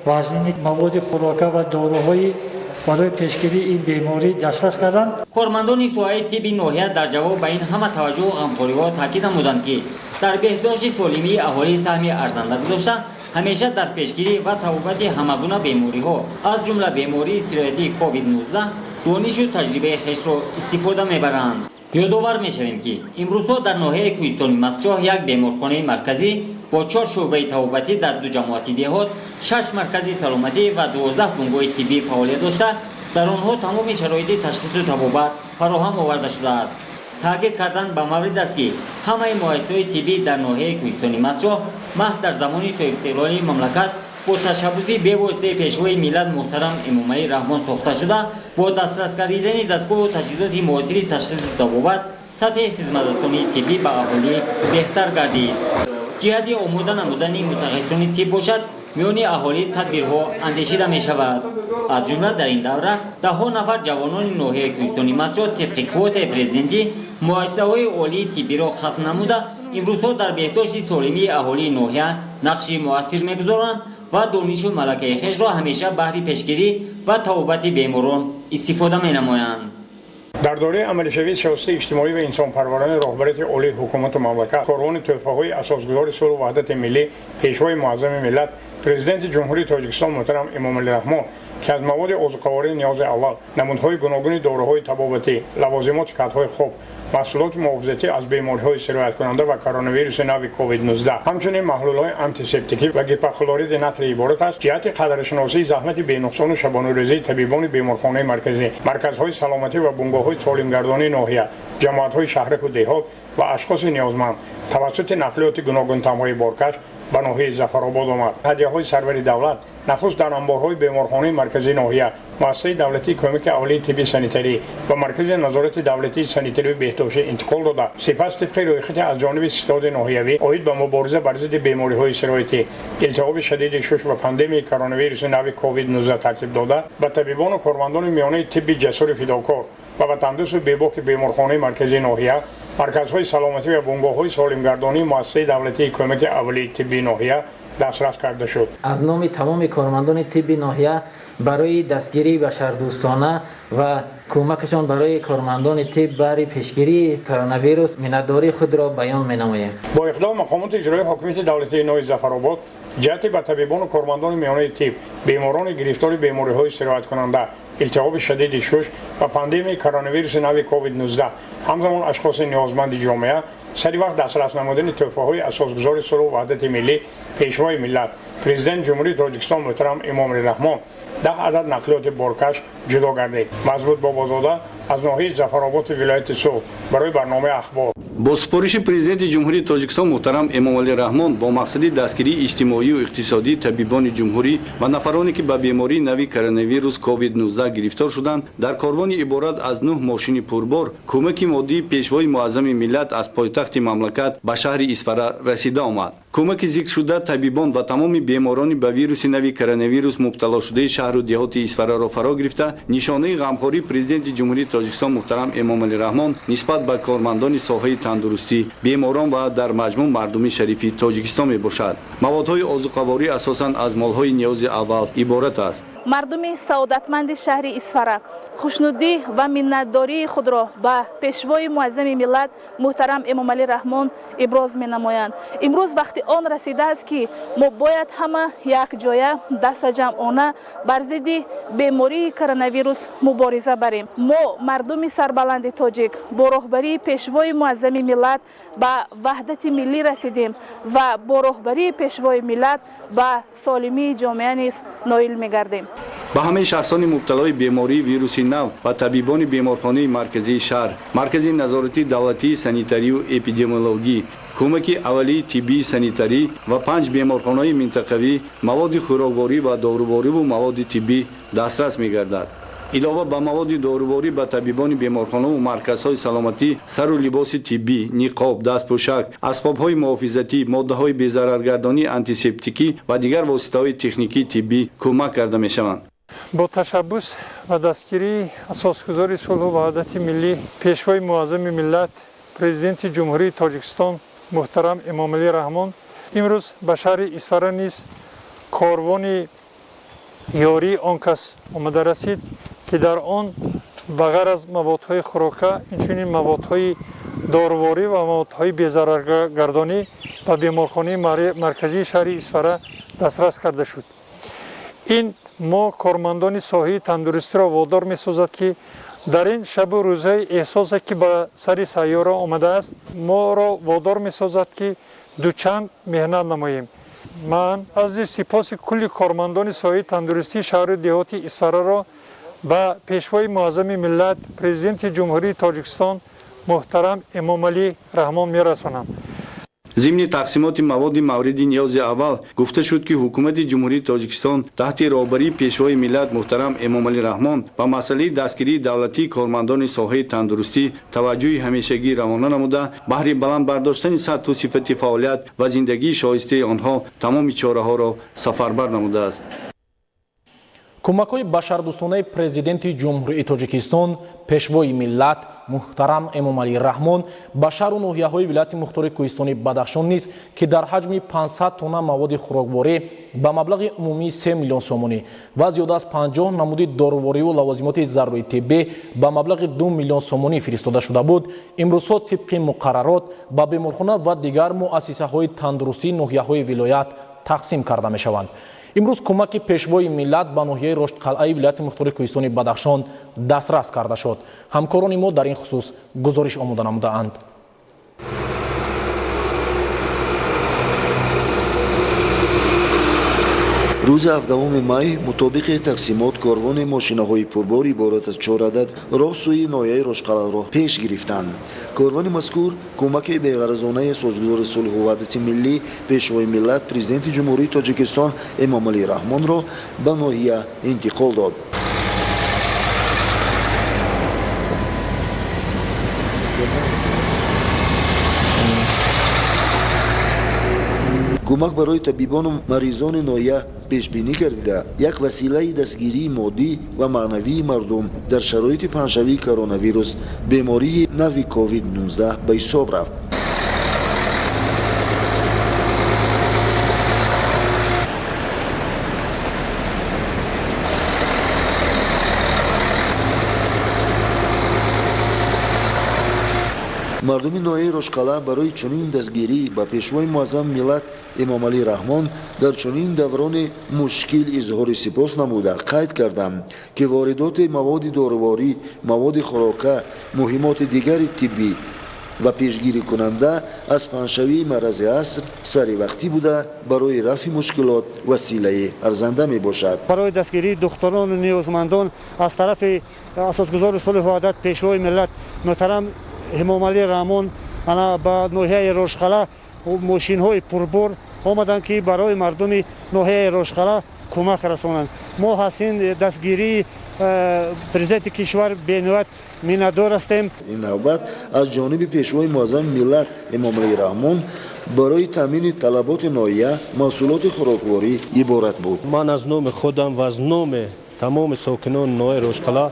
вазнини маводи хӯрока ва доруҳои барои пешгирии ин беморӣ дастрас карданд. Кормандони соҳаи тибби ноҳия дар ҷавоб ба ин ҳама таваҷҷӯҳу ғамхориҳо таъкид намуданд, ки дар беҳдошти солимии аҳолӣ саҳми арзанда гузошта, ҳамеша дар пешгирӣ ва табобати ҳамагуна бемориҳо, аз ҷумла бемории сироятии COVID-19, донишу таҷрибаи хешро истифода мебаранд. Ёдовар мешавем, ки имрӯзҳо дар ноҳияи кӯҳистони Мастчоҳ як беморхонаи марказӣ бо 4 шӯъбаи табобатӣ дар ду ҷамоати деҳот, 6 маркази саломатӣ ва 12 бунгоҳи тиббӣ фаъолият дошта, дар онҳо тамоми шароити ташхису табобат фароҳам оварда шудааст. Таъкид кардан ба маврид аст, ки ҳамаи муассисаҳои тиббӣ дар ноҳияи кӯҳистони Мастчоҳ маҳз дар замони соҳибистиқлолии мамлакат бо ташаббуси бевоситаи Пешвои миллат муҳтарам Эмомалӣ Раҳмон сохта шуда, бо дастрас гардидани дастгоҳу таҷҳизоти муосири ташхису табобат сатҳи хизматрасонии тиббӣ ба аҳолӣ беҳтар гардид. Ҷиҳати омода намудани мутахассисони тиб бошад, миёни аҳолӣ тадбирҳо андешида мешавад. Аз ҷумла дар ин давра даҳҳо нафар ҷавонони ноҳияи кӯҳистони Мастчоҳ тибқи квотаи президентӣ муассисаҳои олии тиббиро хатм намуда, имрӯзҳо дар беҳдошти солимии аҳолии ноҳия нақши муассир мегузоранд ва донишу малакаи хешро ҳамеша баҳри пешгирӣ ва табобати беморон истифода менамоянд. Дар доираи амалишавии сиёсати иҷтимоӣ ва инсонпарваронаи роҳбарияти олии ҳукумату мамлакат, корвони тӯҳфаҳои асосгузори сулҳу ваҳдати миллӣ, Пешвои муаззами миллат, Президенти Ҷумҳурии Тоҷикистон муҳтарам Эмомалӣ Раҳмон, ки аз маводи озуқавории ниёзи аввал, намудҳои гуногуни доруҳои табобатӣ, лавозимоти катҳои хуб, маҳсулоти муҳофизатӣ аз бемориҳои сирояткунанда ва коронавируси нави COVID-19, ҳамчунин маҳлулҳои антисептикӣ ва гипохлориди натрий иборат аст, ҷиҳати қадршиносии заҳмати бенуқсону шабонарӯзии табибони беморхонаи марказӣ, марказҳои саломатӣ ва бунгоҳҳои солимгардонии ноҳия, ҷамоатҳои шаҳраку деҳот ва ашхоси ниёзманд тавассути нақлиёти гуногунтамғаи боркаш ба ноҳияи Зафаробод омад. Ҳадияҳои сарвари давлат нахуст дар анборҳои беморхонаи марказии ноҳия, муассисаи давлатии кӯмаки аввалии тибби санитарӣ ва маркази назорати давлатии санитарию беҳдоштӣ интиқол дода, сипас тибқи рӯйхати аз ҷониби ситоди ноҳиявӣ оид ба мубориза бар зидди бемориҳои сироятӣ, илтиҳоби шадиди шуш ва пандемияи коронавируси нави COVID-19 тартиб дода, ба табибону кормандони миёнаи тибби ҷасури фидокор ва ватандӯсту бебоки беморхонаи марказии ноҳия, марказҳои саломатӣ ва бунгоҳҳои солимгардонии муассисаи давлатии кӯмаки аввалии тиббии ноҳия дастрас карда шуд. Аз номи тамоми кормандони тибби ноҳия барои дастгирии башардӯстона ва кӯмакашон барои кормандони тиб барои пешгирии коронавирус миннатдории худро баён менамоем. Бо иқдом мақомоти иҷроии ҳокимияти давлатии ноҳияи Зафаробод ҷиҳати ба табибону кормандони миёнаи тиб, беморони гирифтори бемориҳои сирояткунанда, илтиҳоби шадиди шуш ва пандемияи коронавируси нави COVID-19, ҳамзамон ашхоси ниёзманди ҷомеа сари вақт дастрас намудани тӯҳфаҳои асосгузори сулҳу ваҳдати миллӣ, Пешвои миллат, Президенти Ҷумҳурии Тоҷикистон муҳтарам Эмомалӣ Раҳмон 10 адад нақлиёти боркаш ҷудо гардид. Мазбут Бобозода аз ноҳияи Зафарободи вилояти Суғд барои барномаи Ахбор. Бо супориши Президенти Ҷумҳурии Тоҷикистон муҳтарам Эмомалӣ Раҳмон бо мақсади дастгирии иҷтимоию иқтисодии табибони ҷумҳурӣ ва нафароне, ки ба бемории нави коронавирус COVID-19 гирифтор шуданд, дар корвони иборат аз нӯҳ мошини пурбор кӯмаки моддии Пешвои муаззами миллат аз пойтахти мамлакат ба шаҳри Исфара расида омад. Кӯмаки зикршуда табибон ва тамоми беморони ба вируси нави коронавирус мубталошудаи шаҳру деҳоти Исфараро фаро гирифта, нишонаи ғамхории Президенти Ҷумҳурии Тоҷикистон муҳтарам Эмомалӣ Раҳмон нисбат ба кормандони соҳаи тандурустӣ, беморон ва дар маҷмӯъ мардуми шарифи Тоҷикистон мебошад. Маводҳои озуқаворӣ асосан аз молҳои ниёзи аввал иборат аст. Мардуми саодатманди шаҳри Исфара хушнудӣ ва миннатдории худро ба Пешвои муаззами миллат муҳтарам Эмомалӣ Раҳмон иброз менамоянд. Имрӯз вақти он расидааст, ки мо бояд ҳама якҷоя дастаҷамъона бар зидди бемории коронавирус мубориза барем. Мо, мардуми сарбаланди тоҷик, бо роҳбарии Пешвои муаззами миллат ба ваҳдати миллӣ расидем ва бо роҳбарии Пешвои миллат ба солимии ҷомеа низ ноил мегардем. Ба ҳамаи шахсони мубталои бемории вируси нав ва табибони беморхонаи марказии шаҳр, маркази назоратии давлатии санитарию эпидемиологӣ, кӯмаки аввалии тиббии санитарӣ ва панҷ беморхонаи минтақавӣ маводи хӯрокворӣ ва дорувориву маводи тиббӣ дастрас мегардад. Илова ба маводи доруворӣ ба табибони беморхонаву марказҳои саломатӣ сару либоси тиббӣ, ниқоб, дастпӯшак, асбобҳои муҳофизатӣ, моддаҳои безараргардонии антисептикӣ ва дигар воситаҳои техникии тиббӣ кӯмак карда мешаванд. Бо ташаббус ва дастгирии асосгузори сулҳу ваҳдати миллӣ, Пешвои муаззами миллат, Президенти Ҷумҳурии Тоҷикистон муҳтарам Эмомалӣ Раҳмон имрӯз ба шаҳри Исфара низ корвони ёрии он кас омада расид, ки дар он ба ғайр аз маводҳои хӯрока инчунин маводҳои доруворӣ ва маводҳои безараргардонӣ ба беморхонаи марказии шаҳри Исфара дастрас карда шуд. Ин мо, кормандони соҳаи тандурустиро, водор месозад, ки дар ин шабу рӯзҳои эҳсосе, ки ба сари сайёра омадааст, моро водор месозад, ки дучанд меҳнат намоем. Ман азди сипоси кулли кормандони соҳаи тандурустии шаҳру деҳоти Исфараро ба Пешвои муаззами миллат, Президенти Ҷумҳурии Тоҷикистон муҳтарам Эмомалӣ Раҳмон мерасонам. Зимни тақсимоти маводи мавриди ниёзи аввал гуфта шуд, ки Ҳукумати Ҷумҳурии Тоҷикистон таҳти роҳбарии Пешвои миллат муҳтарам Эмомалӣ Раҳмон ба масъалаи дастгирии давлатии кормандони соҳаи тандурустӣ таваҷҷӯҳи ҳамешагӣ равона намуда, баҳри баланд бардоштани сатҳу сифати фаъолият ва зиндагии шоистаи онҳо тамоми чораҳоро сафарбар намудааст. Кӯмакҳои башардӯстонаи Президенти Ҷумҳурии Тоҷикистон, Пешвои миллат муҳтарам Эмомалӣ Раҳмон ба шаҳру ноҳияҳои вилояти мухтори Кӯҳистони Бадахшон низ, ки дар ҳаҷми 500 тонна маводи хӯрокворӣ ба маблағи умумии 3 миллион сомонӣ ва зиёда аз 50 намуди дорувориву лавозимоти зарурии тиббӣ ба маблағи 2 миллион сомонӣ фиристода шуда буд, имрӯзҳо тибқи муқаррарот ба беморхона ва дигар муассисаҳои тандурустии ноҳияҳои вилоят тақсим карда мешаванд. Имрӯз кӯмаки Пешвои миллат ба ноҳияи Роштқалъаи вилояти мухтори Кӯҳистони Бадахшон дастрас карда шуд. Ҳамкорони мо дар ин хусус гузориш омода намудаанд. Рӯзи 17 май мутобиқи тақсимот корвони мошинаҳои пурбор иборат аз 4 адад роҳ сӯи ноҳияи Рошқалъаро пеш гирифтанд. Корвони мазкур кӯмаки беғаразонаи Асосгузори сулҳу ваҳдати миллӣ, Пешвои миллат, Президенти Ҷумҳурии Тоҷикистон Эмомалӣ Раҳмонро ба ноҳия интиқол дод. Кӯмак барои табибону маризони ноҳия пешбинӣ гардида, як василаи дастгирии моддӣ ва маънавии мардум дар шароити паҳншавии коронавирус, бемории нави COVID-19 ба ҳисоб рафт. Мардуми ноҳияи Рошқалъа барои чунин дастгирӣ ба Пешвои муаззами миллат Эмомалӣ Раҳмон дар чунин даврони мушкил изҳори сипос намуда, қайд карданд, ки воридоти маводи доруворӣ, маводи хӯрока, муҳимоти дигари тиббӣ ва пешгирикунанда аз паҳншавии марази аср саривақтӣ буда, барои рафъи мушкилот василаи арзанда мебошад. Барои дастгирии духтарону ниёзмандон аз тарафи Асосгузори сулҳу ваҳдат, Пешвои миллат муҳтарам Эмомалӣ Раҳмон ана ба ноҳияи Рошқалъа мошинҳои пурбор омаданд, ки барои мардуми ноҳияи Рошқалъа кӯмак расонанд. Мо аз ин дастгирии президенти кишвар бениҳоят миннатдор ҳастем. Ин навбат аз ҷониби Пешвои муаззами миллат Эмомалӣ Раҳмон барои таъмини талаботи ноҳия маҳсулоти хӯрокворӣ иборат буд. Ман аз номи худам ва аз номи тамоми сокинони ноҳияи Рошқалъа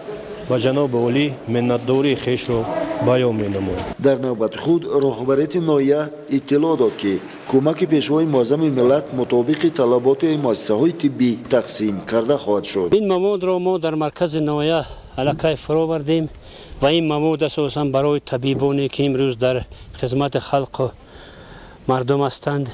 ба ҷаноби олӣ миннатдории хешро баён менамоям. Дар навбати худ роҳбарияти ноҳия иттилоъ дод, ки кӯмаки Пешвои муаззами миллат мутобиқи талаботи муассисаҳои тиббӣ тақсим карда хоҳад шуд. Ин маводро мо дар маркази ноҳия аллакай фуровардем ва ин мавод асосан барои табибоне, ки имрӯз дар хизмати халқу мардум ҳастанд,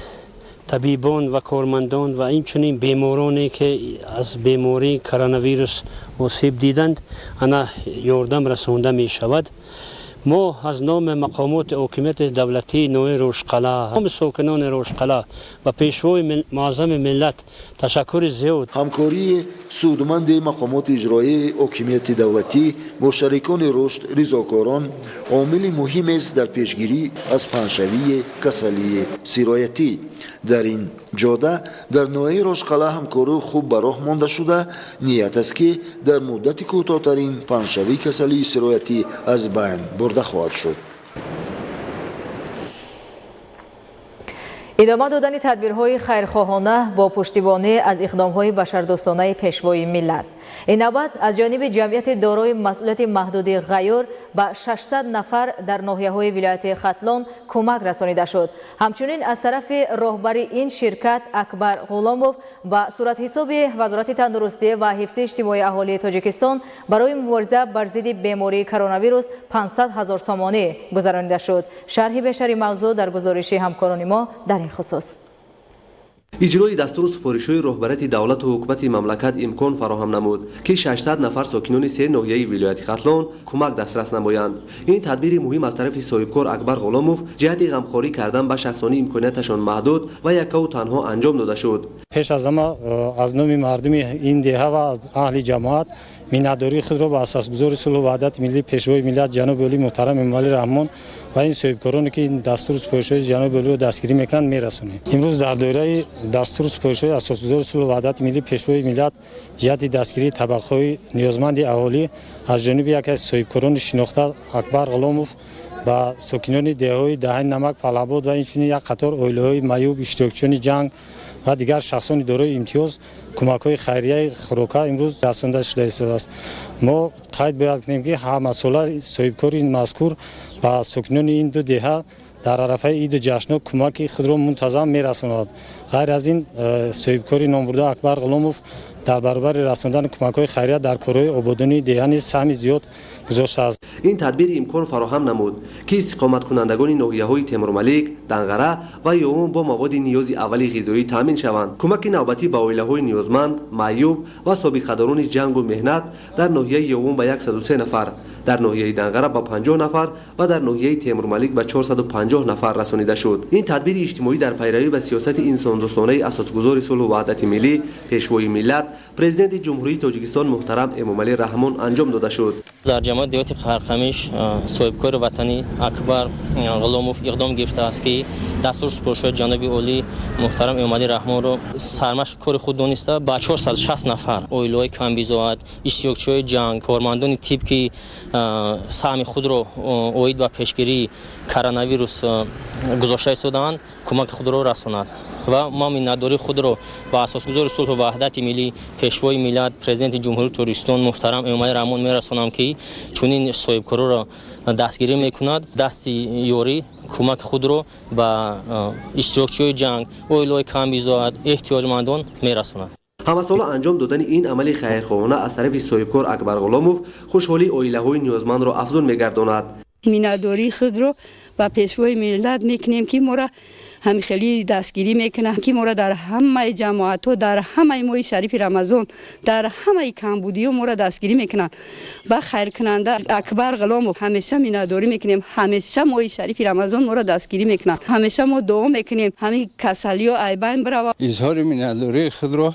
табибон ва кормандон ва инчунин бемороне, ки аз бемории коронавирус осеб диданд, ана ёрдам расонда мешавад. Мо аз номи мақомоти ҳокимияти давлатии ноҳияи Рошқалъа, номи сокинони Рошқалъа ва Пешвои муаззами миллат ташаккури зиёд. Ҳамкории судманди мақомоти иҷроияи ҳокимияти давлатӣ бо шарикони рушд, ризокорон омили муҳимест дар пешгирӣ аз паҳншавии касалии сироятӣ. Дар ин ҷода дар ноҳияи Рошқалъа ҳамкории хуб ба роҳ монда шуда, ният аст, ки дар муддати кӯтоҳтарин паҳншавии касалии сироятӣ аз байн бурда хоҳад шуд. Идома додани тадбирҳои хайрхоҳона бо пуштибонӣ аз иқдомҳои башардӯстонаи Пешвои миллат. Ин навбат аз ҷониби ҷамъияти дорои масъулияти маҳдуди «Ғайюр» ба 600 нафар дар ноҳияҳои вилояти Хатлон кӯмак расонида шуд. Ҳамчунин аз тарафи роҳбари ин ширкат Акбар Ғуломов ба суратҳисоби Вазорати тандурустӣ ва ҳифзи иҷтимоии аҳолии Тоҷикистон барои мубориза бар зидди бемории коронавирус 500 ҳазор сомонӣ гузаронида шуд. Шарҳи бештари мавзӯъ дар гузориши ҳамкорони мо дар ин хусус. Иҷрои дастуру супоришҳои роҳбарияти давлату ҳукумати мамлакат имкон фароҳам намуд, ки 600 нафар сокинони се ноҳияи вилояти Хатлон кӯмак дастрас намоянд. Ин тадбири муҳим аз тарафи соҳибкор Акбар Ғуломов ҷиҳати ғамхорӣ кардан ба шахсони имконияташон маҳдуд ва яккаву танҳо анҷом дода шуд. Пеш аз ҳама аз номи мардуми ин деҳа ва аз аҳли ҷамоат миннатдории худро ба Асосгузори сулҳу ваҳдати миллӣ, Пешвои миллат ҷаноби олӣ муҳтарам Эмомалӣ Раҳмон ва ин соҳибкороне, ки ин дастуру супоришҳои ҷаноби олиро дастгирӣ мекунанд, мерасонем. Имрӯз дар доираи дастуру супоришҳои Асосгузори сулҳу ваҳдати миллӣ, Пешвои миллат ҷиҳати дастгирии табақаҳои ниёзманди аҳолӣ аз ҷониби яке аз соҳибкорони шинохта Акбар Ғуломов ба сокинони деҳаҳои Даҳани Намак, Фалабод ва инчунин як қатор оилаҳои маъюб, иштирокчиёни ҷанг ва дигар шахсони дорои имтиёз кӯмакҳои хайрияи хӯрока имрӯз расонда шуда истодааст. Мо қайд бояд кунем, ки ҳамасола соҳибкори мазкур ба сокинони ин ду деҳа дар арафаи иду ҷашнҳо кӯмаки худро мунтазам мерасонад. Ғайр аз ин, соҳибкори номбурда Акбар Ғуломов дар баробари расондани кӯмакҳои хайрия дар корҳои ободонии деҳа низ саҳми зиёд гузоштааст. Ин тадбир имкон фароҳам намуд, ки истиқоматкунандагони ноҳияҳои Темурмалик, Данғара ва Ёвун бо маводи ниёзи аввали ғизоӣ таъмин шаванд. Кӯмаки навбатӣ ба оилаҳои ниёзманд, маъюб ва собиқадорони ҷангу меҳнат дар ноҳияи Ёвун ба 103 нафар, дар ноҳияи Данғара ба 50 нафар ва дар ноҳияи Темурмалик ба 450 нафар расонида шуд. Ин тадбири иҷтимоӣ дар пайравӣ ба сиёсати инсондӯстонаи асосгузори сулҳу ваҳдати миллӣ, Пешвои миллат, Президенти Ҷумҳурии Тоҷикистон муҳтарам Эмомалӣ Раҳмон анҷом дода шуд. Дар ҷамоати деҳоти Қарқамиш соҳибкори ватанӣ Акбар Ғуломов иқдом гирифтааст, ки дастур супоришҳои ҷаноби олӣ муҳтарам Эмомалӣ Раҳмонро сармашқи кори худ дониста, ба 460 нафар оилаҳои камбизоат, иштирокчиҳои ҷанг, кормандони тиб, ки саҳми худро оид ба пешгирии коронавирус гузошта истодаанд, кӯмаки худро расонад. Ва мо миннатдории худро ба асосгузори сулҳу ваҳдати миллӣ, Пешвои миллат, Президенти Ҷумҳурии Тоҷикистон муҳтарам Эмомалӣ Раҳмон мерасонам, ки чунин соҳибкорро дастгирӣ мекунад, дасти ёрӣ кӯмаки худро ба иштирокчиҳои ҷанг, оилаҳои камбизоат, эҳтиёҷмандон мерасонад. Ҳамасола анҷом додани ин амали хайрхоҳона аз тарафи соҳибкор Акбар Ғуломов хушҳолии оилаҳои ниёзмандро афзун мегардонад. Миннатдории худро ба Пешвои миллат мекунем, ки моро ҳамин хеле дастгирӣ мекунанд, ки моро дар ҳамаи ҷамоатҳо, дар ҳамаи моҳи шарифи Рамазон, дар ҳамаи камбудиҳо моро дастгирӣ мекунанд. Ба хайркунанда Акбар Ғуломов ҳамеша миннатдорӣ мекунем. Ҳамеша моҳи шарифи Рамазон моро дастгирӣ мекунанд. Ҳамеша мо дуо мекунем, ҳамин касалиҳо айбайн бирава. Изҳори миннатдории худро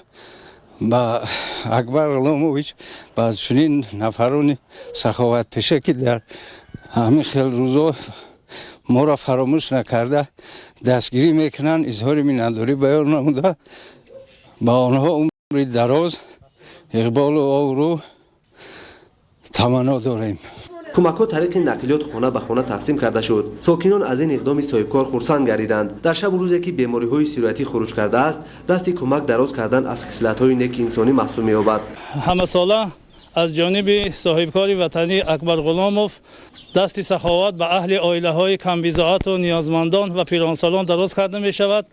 ба Акбар Ғуломович, ба чунин нафарони саховатпеша, ки дар ҳамин хел рӯзо моро фаромӯш накарда дастгирӣ мекунанд, изҳори миннатдорӣ баён намуда, ба онҳо умри дароз, иқболу обрӯ таманно дорем. Кӯмакҳо тариқи нақлиёт хона ба хона тақсим карда шуд. Сокинон аз ин иқдоми соҳибкор хурсанд гардиданд. Дар шабу рӯзе, ки бемориҳои сироятӣ хуруҷ кардааст, дасти кӯмак дароз кардан аз хислатҳои неки инсонӣ маҳсуб меёбад. Ҳамасола аз ҷониби соҳибкори ватанӣ Акбар Ғуломов дасти саховат ба аҳли оилаҳои камбизоату ниёзмандон ва пиронсолон дароз карда мешавад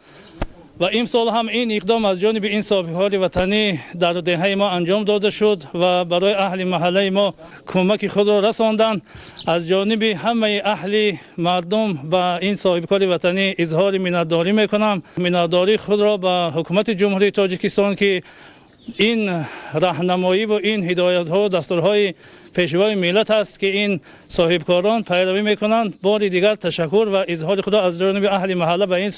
ва имсол ҳам ин иқдом аз ҷониби ин соҳибкори ватанӣ дар деҳаи мо анҷом дода шуд ва барои аҳли маҳаллаи мо кӯмаки худро расонданд. Аз ҷониби ҳамаи аҳли мардум ба ин соҳибкори ватанӣ изҳори миннатдорӣ мекунам. Миннатдории худро ба ҳукумати Ҷумҳурии Тоҷикистон, ки ин раҳнамоӣ ва ин ҳидоятҳо, дастурҳои Пешвои миллат аст, ки ин соҳибкорон пайравӣ мекунанд, бори дигар ташаккур ва изҳори худо аз ҷониби аҳли маҳалла ба ин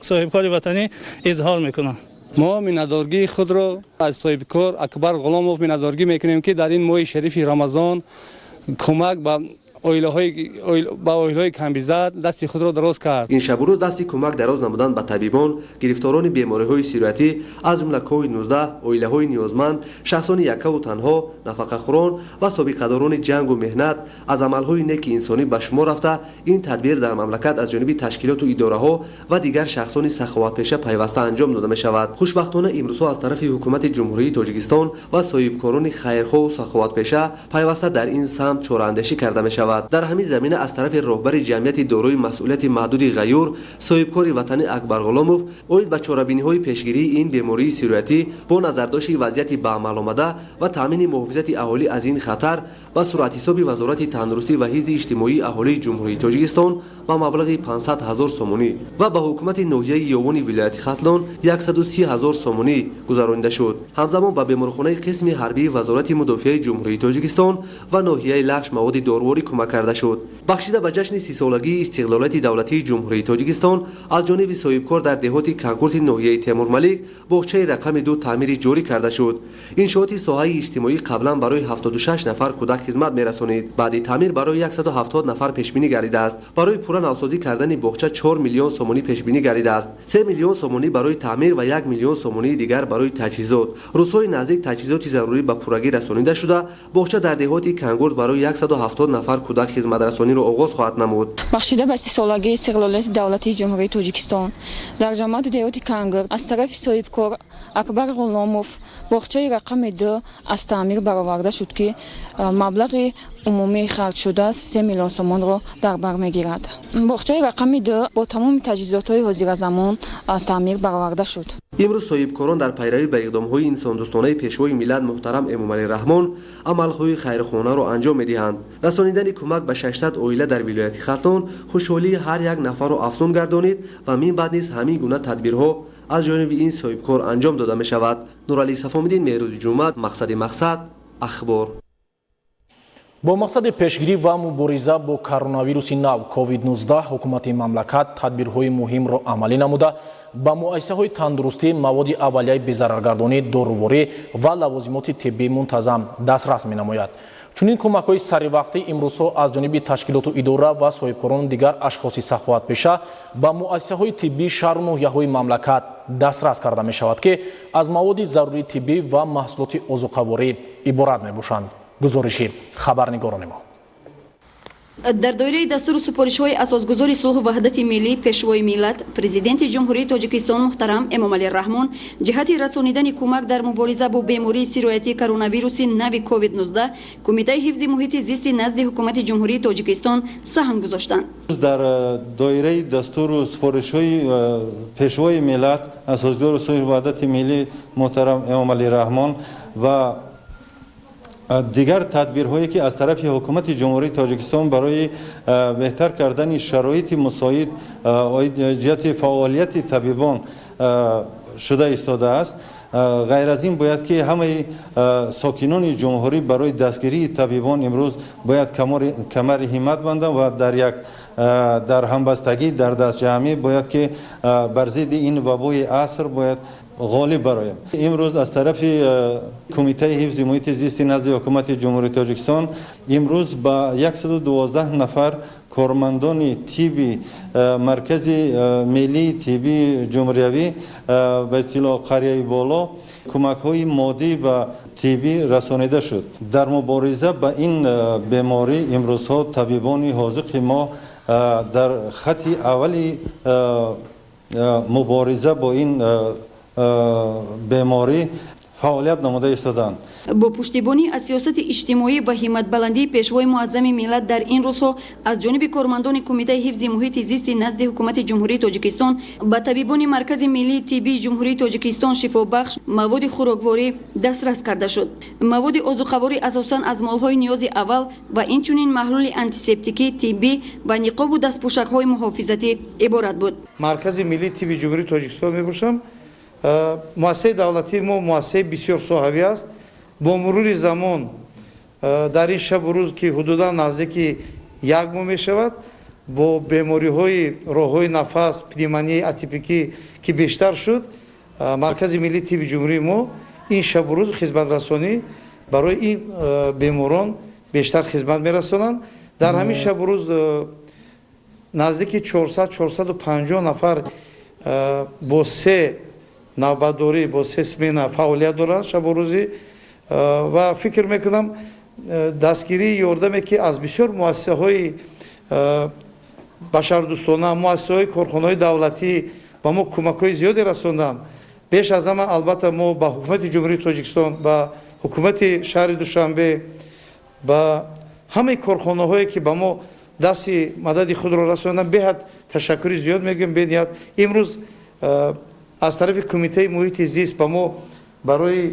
соҳибкори ватанӣ изҳор мекунам. Мо миннатдоргии худро аз соҳибкор Акбар Ғуломов миннатдоргӣ мекунем, ки дар ин моҳи шарифи Рамазон кӯмак ба оилаҳои камбизоат дасти худро дароз кард. Ин шабу рӯз дасти кӯмак дароз намудан ба табибон, гирифторони бемориҳои сироятӣ, аз ҷумла COVID-19, оилаҳои ниёзманд, шахсони яккаву танҳо, нафақахӯрон ва собиқадорони ҷангу меҳнат аз амалҳои неки инсонӣ ба шумор рафта, ин тадбир дар мамлакат аз ҷониби ташкилоту идораҳо ва дигар шахсони саховатпеша пайваста анҷом дода мешавад. Хушбахтона, имрӯзҳо аз тарафи ҳукумати Ҷумҳурии Тоҷикистон ва соҳибкорони хайрхоҳу саховатпеша пайваста дар ин самт чораандешӣ карда мешавад. Дар ҳамин замина аз тарафи роҳбари ҷамъияти дорои масъулияти маҳдуди «Ғаюр», соҳибкори ватанӣ Акбар Ғуломов оид ба чорабиниҳои пешгирии ин бемории сироятӣ бо назардошти вазъияти ба амал омада ва таъмини муҳофизати аҳолӣ аз ин хатар ба суратҳисоби Вазорати тандурустӣ ва ҳифзи иҷтимоии аҳолии Ҷумҳурии Тоҷикистон ба маблағи 500 ҳазор сомонӣ ва ба ҳукумати ноҳияи Ёвони вилояти Хатлон 130 ҳазор сомонӣ гузаронида шуд. Ҳамзамон ба беморхонаи қисми ҳарбии Вазорати мудофиаи Ҷумҳурии Тоҷикистон ва ноҳияи Лахш маводи доруворӣ кӯмак карда шуд. Бахшида ба ҷашни 30-солагии истиқлолияти давлатии Ҷумҳурии Тоҷикистон аз ҷониби соҳибкор дар деҳоти Кангурти ноҳияи Темурмалик боғчаи рақами 2 таъмири ҷорӣ карда шуд. Иншооти соҳаи иҷтимоӣ қаблан барои 76 нафар кӯдак хизмат мерасонид, баъди таъмир барои 170 нафар пешбинӣ гардидааст. Барои пурра навсозӣ кардани боғча 4 миллион сомонӣ пешбинӣ гардидааст: 3 миллион сомонӣ барои таъмир ва 1 миллион сомонии дигар барои таҷҳизот. Рӯзҳои наздик таҷҳизоти зарурӣ ба пуррагӣ расонида шуда, боғча дар деҳоти Кангурт барои 170 нафар кӯдак хизматрасониро оғоз хоҳад намуд. Бахшида ба 30-солагии истиқлолияти давлатии Ҷумҳурии Тоҷикистон дар ҷамоати деҳоти Кангр аз тарафи соҳибкор Акбар Ғуломов боғчаи рақами 2 аз таъмир бароварда шуд, ки маблағи умумии харҷшуда 3 миллион сомонро дар бар мегирад. Боғчаи рақами 2 бо тамоми таҷҳизотҳои ҳозиразамон аз таъмир бароварда шуд. Имрӯз соҳибкорон дар пайравӣ ба иқдомҳои инсондӯстонаи Пешвои миллат муҳтарам Эмомалӣ Раҳмон амалҳои хайрхонаро анҷом медиҳанд. Расонидани кӯмак ба 600 оила дар вилояти Хатлон хушҳолии ҳар як нафарро афзун гардонид ва мин баъд низ ҳамин гуна тадбирҳо аз ҷониби ин соҳибкор анҷом дода мешавад. Нуралӣ Сафомиддин, Меҳрӯзи Ҷумъа, Мақсади мақсад, Ахбор. Бо мақсади пешгирӣ ва мубориза бо коронавируси нав COVID-19 ҳукумати мамлакат тадбирҳои муҳимро амалӣ намуда, ба муассисаҳои тандурустӣ маводи аввалияи безараргардонӣ, доруворӣ ва лавозимоти тиббӣ мунтазам дастрас менамояд. Чунин кӯмакҳои саривақтӣ имрӯзҳо аз ҷониби ташкилоту идора ва соҳибкорону дигар ашхоси саховатпеша ба муассисаҳои тиббии шаҳру ноҳияҳои мамлакат дастрас карда мешавад, ки аз маводи зарурии тиббӣ ва маҳсулоти озуқаворӣ иборат мебошанд. Гузориши хабарнигорони мо. Дар доираи дастуру супоришҳои асосгузори сулҳу ваҳдати миллӣ, Пешвои миллат, Президенти Ҷумҳурии Тоҷикистон муҳтарам Эмомалӣ Раҳмон ҷиҳати расонидани кӯмак дар мубориза бо бемории сироятии коронавируси нави COVID-19 Кумитаи ҳифзи муҳити зисти назди Ҳукумати Ҷумҳурии Тоҷикистон саҳм гузоштанд. Дар доираи дастуру супоришҳои Пешвои миллат, асосгузори сулҳу ваҳдати миллӣ муҳтарам Эмомалӣ Раҳмон ва дигар тадбирҳое ки аз тарафи ҳукумати Ҷумҳурии Тоҷикистон барои беҳтар кардани шароити мусоид ҷиҳати фаъолияти табибон шуда истодааст, ғайр аз ин бояд ки ҳамаи сокинони ҷумҳурӣ барои дастгирии табибон имрӯз бояд камари ҳиммат банданд ва дар як дар ҳамбастагӣ, дар дастҷамъӣ бояд ки бар зидди ин вабои аср бояд ғолиб бароем. Имрӯз аз тарафи Кумитаи ҳифзи муҳити зисти назди Ҳукумати Ҷумҳурии Тоҷикистон имрӯз ба 112 нафар кормандони тибби Маркази миллии тиббии ҷумҳуриявӣ, ба иттилоъ қарияи боло, кӯмакҳои моддӣ ва тиббӣ расонида шуд. Дар мубориза ба ин беморӣ имрӯзҳо табибони ҳозиқи мо дар хати аввали мубориза бо ин беморӣ фаъолият намуда истоданд. Бо пуштибонӣ аз сиёсати иҷтимоӣ ва ҳимматбаландии Пешвои муаззами миллат дар ин рӯзҳо аз ҷониби кормандони Кумитаи ҳифзи муҳити зисти назди Ҳукумати Ҷумҳурии Тоҷикистон ба табибони Маркази миллии тиббии Ҷумҳурии Тоҷикистон шифобахш маводи хӯрокворӣ дастрас карда шуд. Маводи озуқаворӣ асосан аз молҳои ниёзи аввал ва инчунин маҳлули антисептикӣ, тиббӣ ва ниқобу дастпӯшакҳои муҳофизатӣ иборат буд. Маркази миллии тибби Ҷумҳурии Тоҷикистон мебошам. Муассисаи давлатии мо муассисаи бисёрсоҳавӣ аст. Бо мурури замон дар ин шабу рӯз, ки ҳудудан наздики як моҳ мешавад, бо бемориҳои роҳҳои нафас, пневмонияи атипикӣ ки бештар шуд, Маркази миллии тибби ҷумҳурии мо ин шабу рӯз хизматрасонӣ барои ин беморон бештар хизмат мерасонанд. Дар ҳамин шабу рӯз наздики 400-450 нафар бо се навбатдорӣ, бо се смена фаъолият доранд шабу рӯзӣ ва фикр мекунам, дастгирии ёрдаме ки аз бисёр муассисаҳои башардӯстона, муассисаҳои корхонаҳои давлатӣ ба мо кӯмакҳои зиёде расонданд. Беш аз ҳама, албатта, мо ба Ҳукумати Ҷумҳурии Тоҷикистон, ба ҳукумати шаҳри Душанбе, ба ҳамаи корхонаҳое ки ба мо дасти мадади худро расонданд, беҳад ташаккури зиёд мегӯем. Бениҳоят имрӯз аз тарафи Кумитаи муҳити зист ба мо барои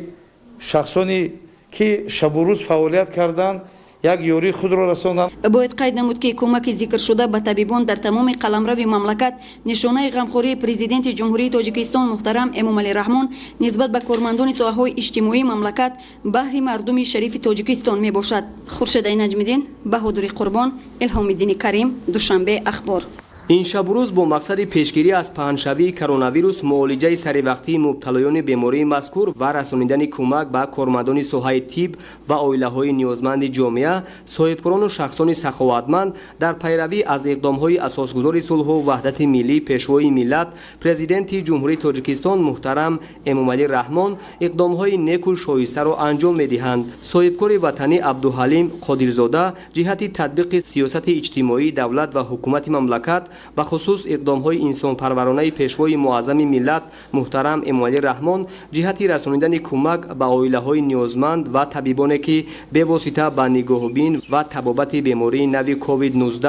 шахсоне ки шабу рӯз фаъолият карданд як ёрии худро расонданд. Бояд қайд намуд, ки кӯмаки зикршуда ба табибон дар тамоми қаламрави мамлакат нишонаи ғамхории Президенти Ҷумҳурии Тоҷикистон муҳтарам Эмомалӣ Раҳмон нисбат ба кормандони соҳаҳои иҷтимоии мамлакат баҳри мардуми шарифи Тоҷикистон мебошад. Хуршедаи Наҷмиддин, Баҳодури Қурбон, Илҳомиддини Карим, Душанбе, Ахбор. Ин шабу рӯз бо мақсади пешгирӣ аз паҳншавии коронавирус, муолиҷаи саривақтии мубталоёни бемории мазкур ва расонидани кӯмак ба кормандони соҳаи тиб ва оилаҳои ниёзманди ҷомеа, соҳибкорону шахсони саховатманд дар пайравӣ аз иқдомҳои асосгузори сулҳу ваҳдати миллӣ, Пешвои миллат, Президенти Ҷумҳурии Тоҷикистон муҳтарам Эмомалӣ Раҳмон иқдомҳои неку шоистаро анҷом медиҳанд. Соҳибкори ватанӣ Абдуҳалим Қодирзода ҷиҳати татбиқи сиёсати иҷтимоии давлат ва ҳукумати мамлакат, бахусус иқдомҳои инсонпарваронаи Пешвои муаззами миллат муҳтарам Эмомалӣ Раҳмон ҷиҳати расонидани кӯмак ба оилаҳои ниёзманд ва табибоне, ки бевосита ба нигоҳубин ва табобати бемории нави COVID-19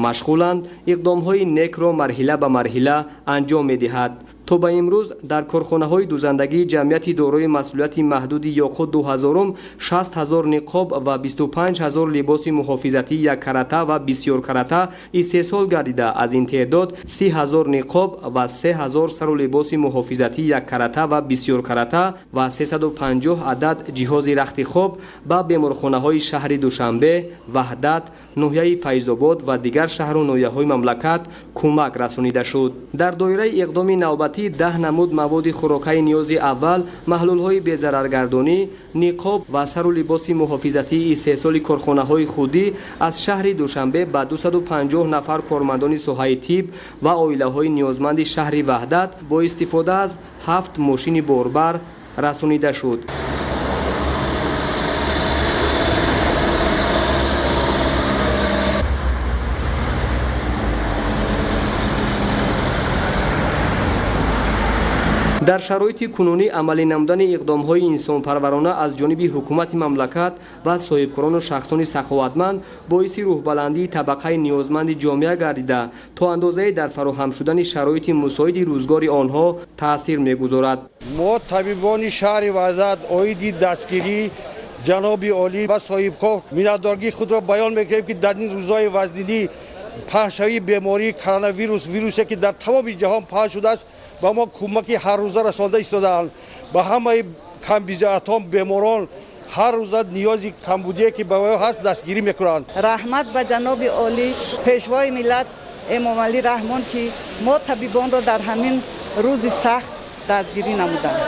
машғуланд, иқдомҳои некро марҳила ба марҳила анҷом медиҳад. То ба имрӯз дар корхонаҳои дузандагии ҷамъияти дорои масъулияти маҳдуди Ёқут 2000 60 ҳазор ниқоб ва 25 ҳазор либоси муҳофизатии яккарата ва бисёркарата истеҳсол гардида, аз ин теъдод 30 ҳазор ниқоб ва 3 ҳазор сару либоси муҳофизатии яккарата ва бисёркарата ва 350 адад ҷиҳози рахти хоб ба беморхонаҳои шаҳри Душанбе, Ваҳдат, ноҳияи Файзобод ва дигар шаҳру ноҳияҳои мамлакат кӯмак расонида шуд. Дар доираи иқдоми навбатӣ 10 намуд маводи хӯрокаи ниёзи аввал, маҳлулҳои безараргардонӣ, ниқоб ва сару либоси муҳофизатии истеҳсоли корхонаҳои худӣ аз шаҳри Душанбе ба 250 нафар кормандони соҳаи тиб ва оилаҳои ниёзманди шаҳри Ваҳдат бо истифода аз 7 мошини борбар расонида шуд. Дар шароити кунунӣ амалӣ намудани иқдомҳои инсонпарварона аз ҷониби ҳукумати мамлакат ва соҳибкорону шахсони саховатманд боиси рӯҳбаландии табақаи ниёзманди ҷомеа гардида, то андозае дар фароҳам шудани шароити мусоиди рӯзгори онҳо таъсир мегузорад. Мо табибони шаҳри Ваҳдат оиди дастгирии ҷаноби олӣ ва соҳибкор миннатдории худро баён мекунем, ки дар ин рӯзҳои вазнинӣ паҳншавии бемории коронавирус, вирусе ки дар тамоми ҷаҳон паҳн шудааст, ба мо кӯмаки ҳаррӯза расонда истодаанд. Ба ҳамаи камбизоатон, беморон ҳар рӯза ниёзи камбудие ки ба ё ҳаст дастгирӣ мекунанд. Раҳмат ба ҷаноби олӣ, Пешвои миллат Эмомалӣ Раҳмон, ки мо табибонро дар ҳамин рӯзи сахт дастгирӣ намуданд.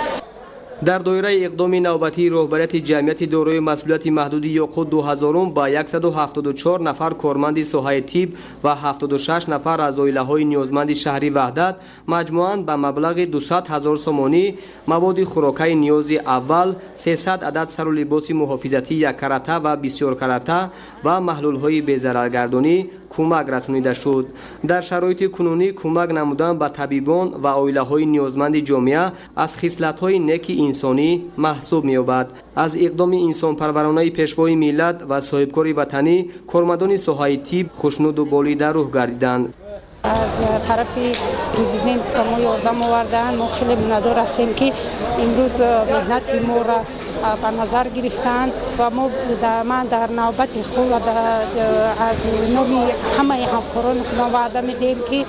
Дар доираи иқдоми навбатии роҳбарияти ҷамъияти дорои масъулияти маҳдуди Ёқут 2000 ба 174 нафар корманди соҳаи тиб ва 76 нафар аз оилаҳои ниёзманди шаҳри Ваҳдат маҷмӯан ба маблағи 200 ҳазор сомонӣ маводи хӯрокаи ниёзи аввал, 300 адад сару либоси муҳофизатии яккарата ва бисёркарата ва маҳлулҳои безараргардонӣ кӯмак расонида шуд. Дар шароити кунунӣ кӯмак намудан ба табибон ва оилаҳои ниёзманди ҷомеа аз хислатҳои неки инсонӣ маҳсуб меёбад. Аз иқдоми инсонпарваронаи Пешвои миллат ва соҳибкори ватанӣ кормандони соҳаи тиб хушнуду болида рӯҳ гардиданд. Аз тарафи президент ба мо ёрдам овардаанд. Мо хеле миннатдор ҳастем, ки имрӯз меҳнати моро ба назар гирифтанд ва ман дар навбати худ аз номи ҳамаи ҳамкорони худам ваъда медиҳем, ки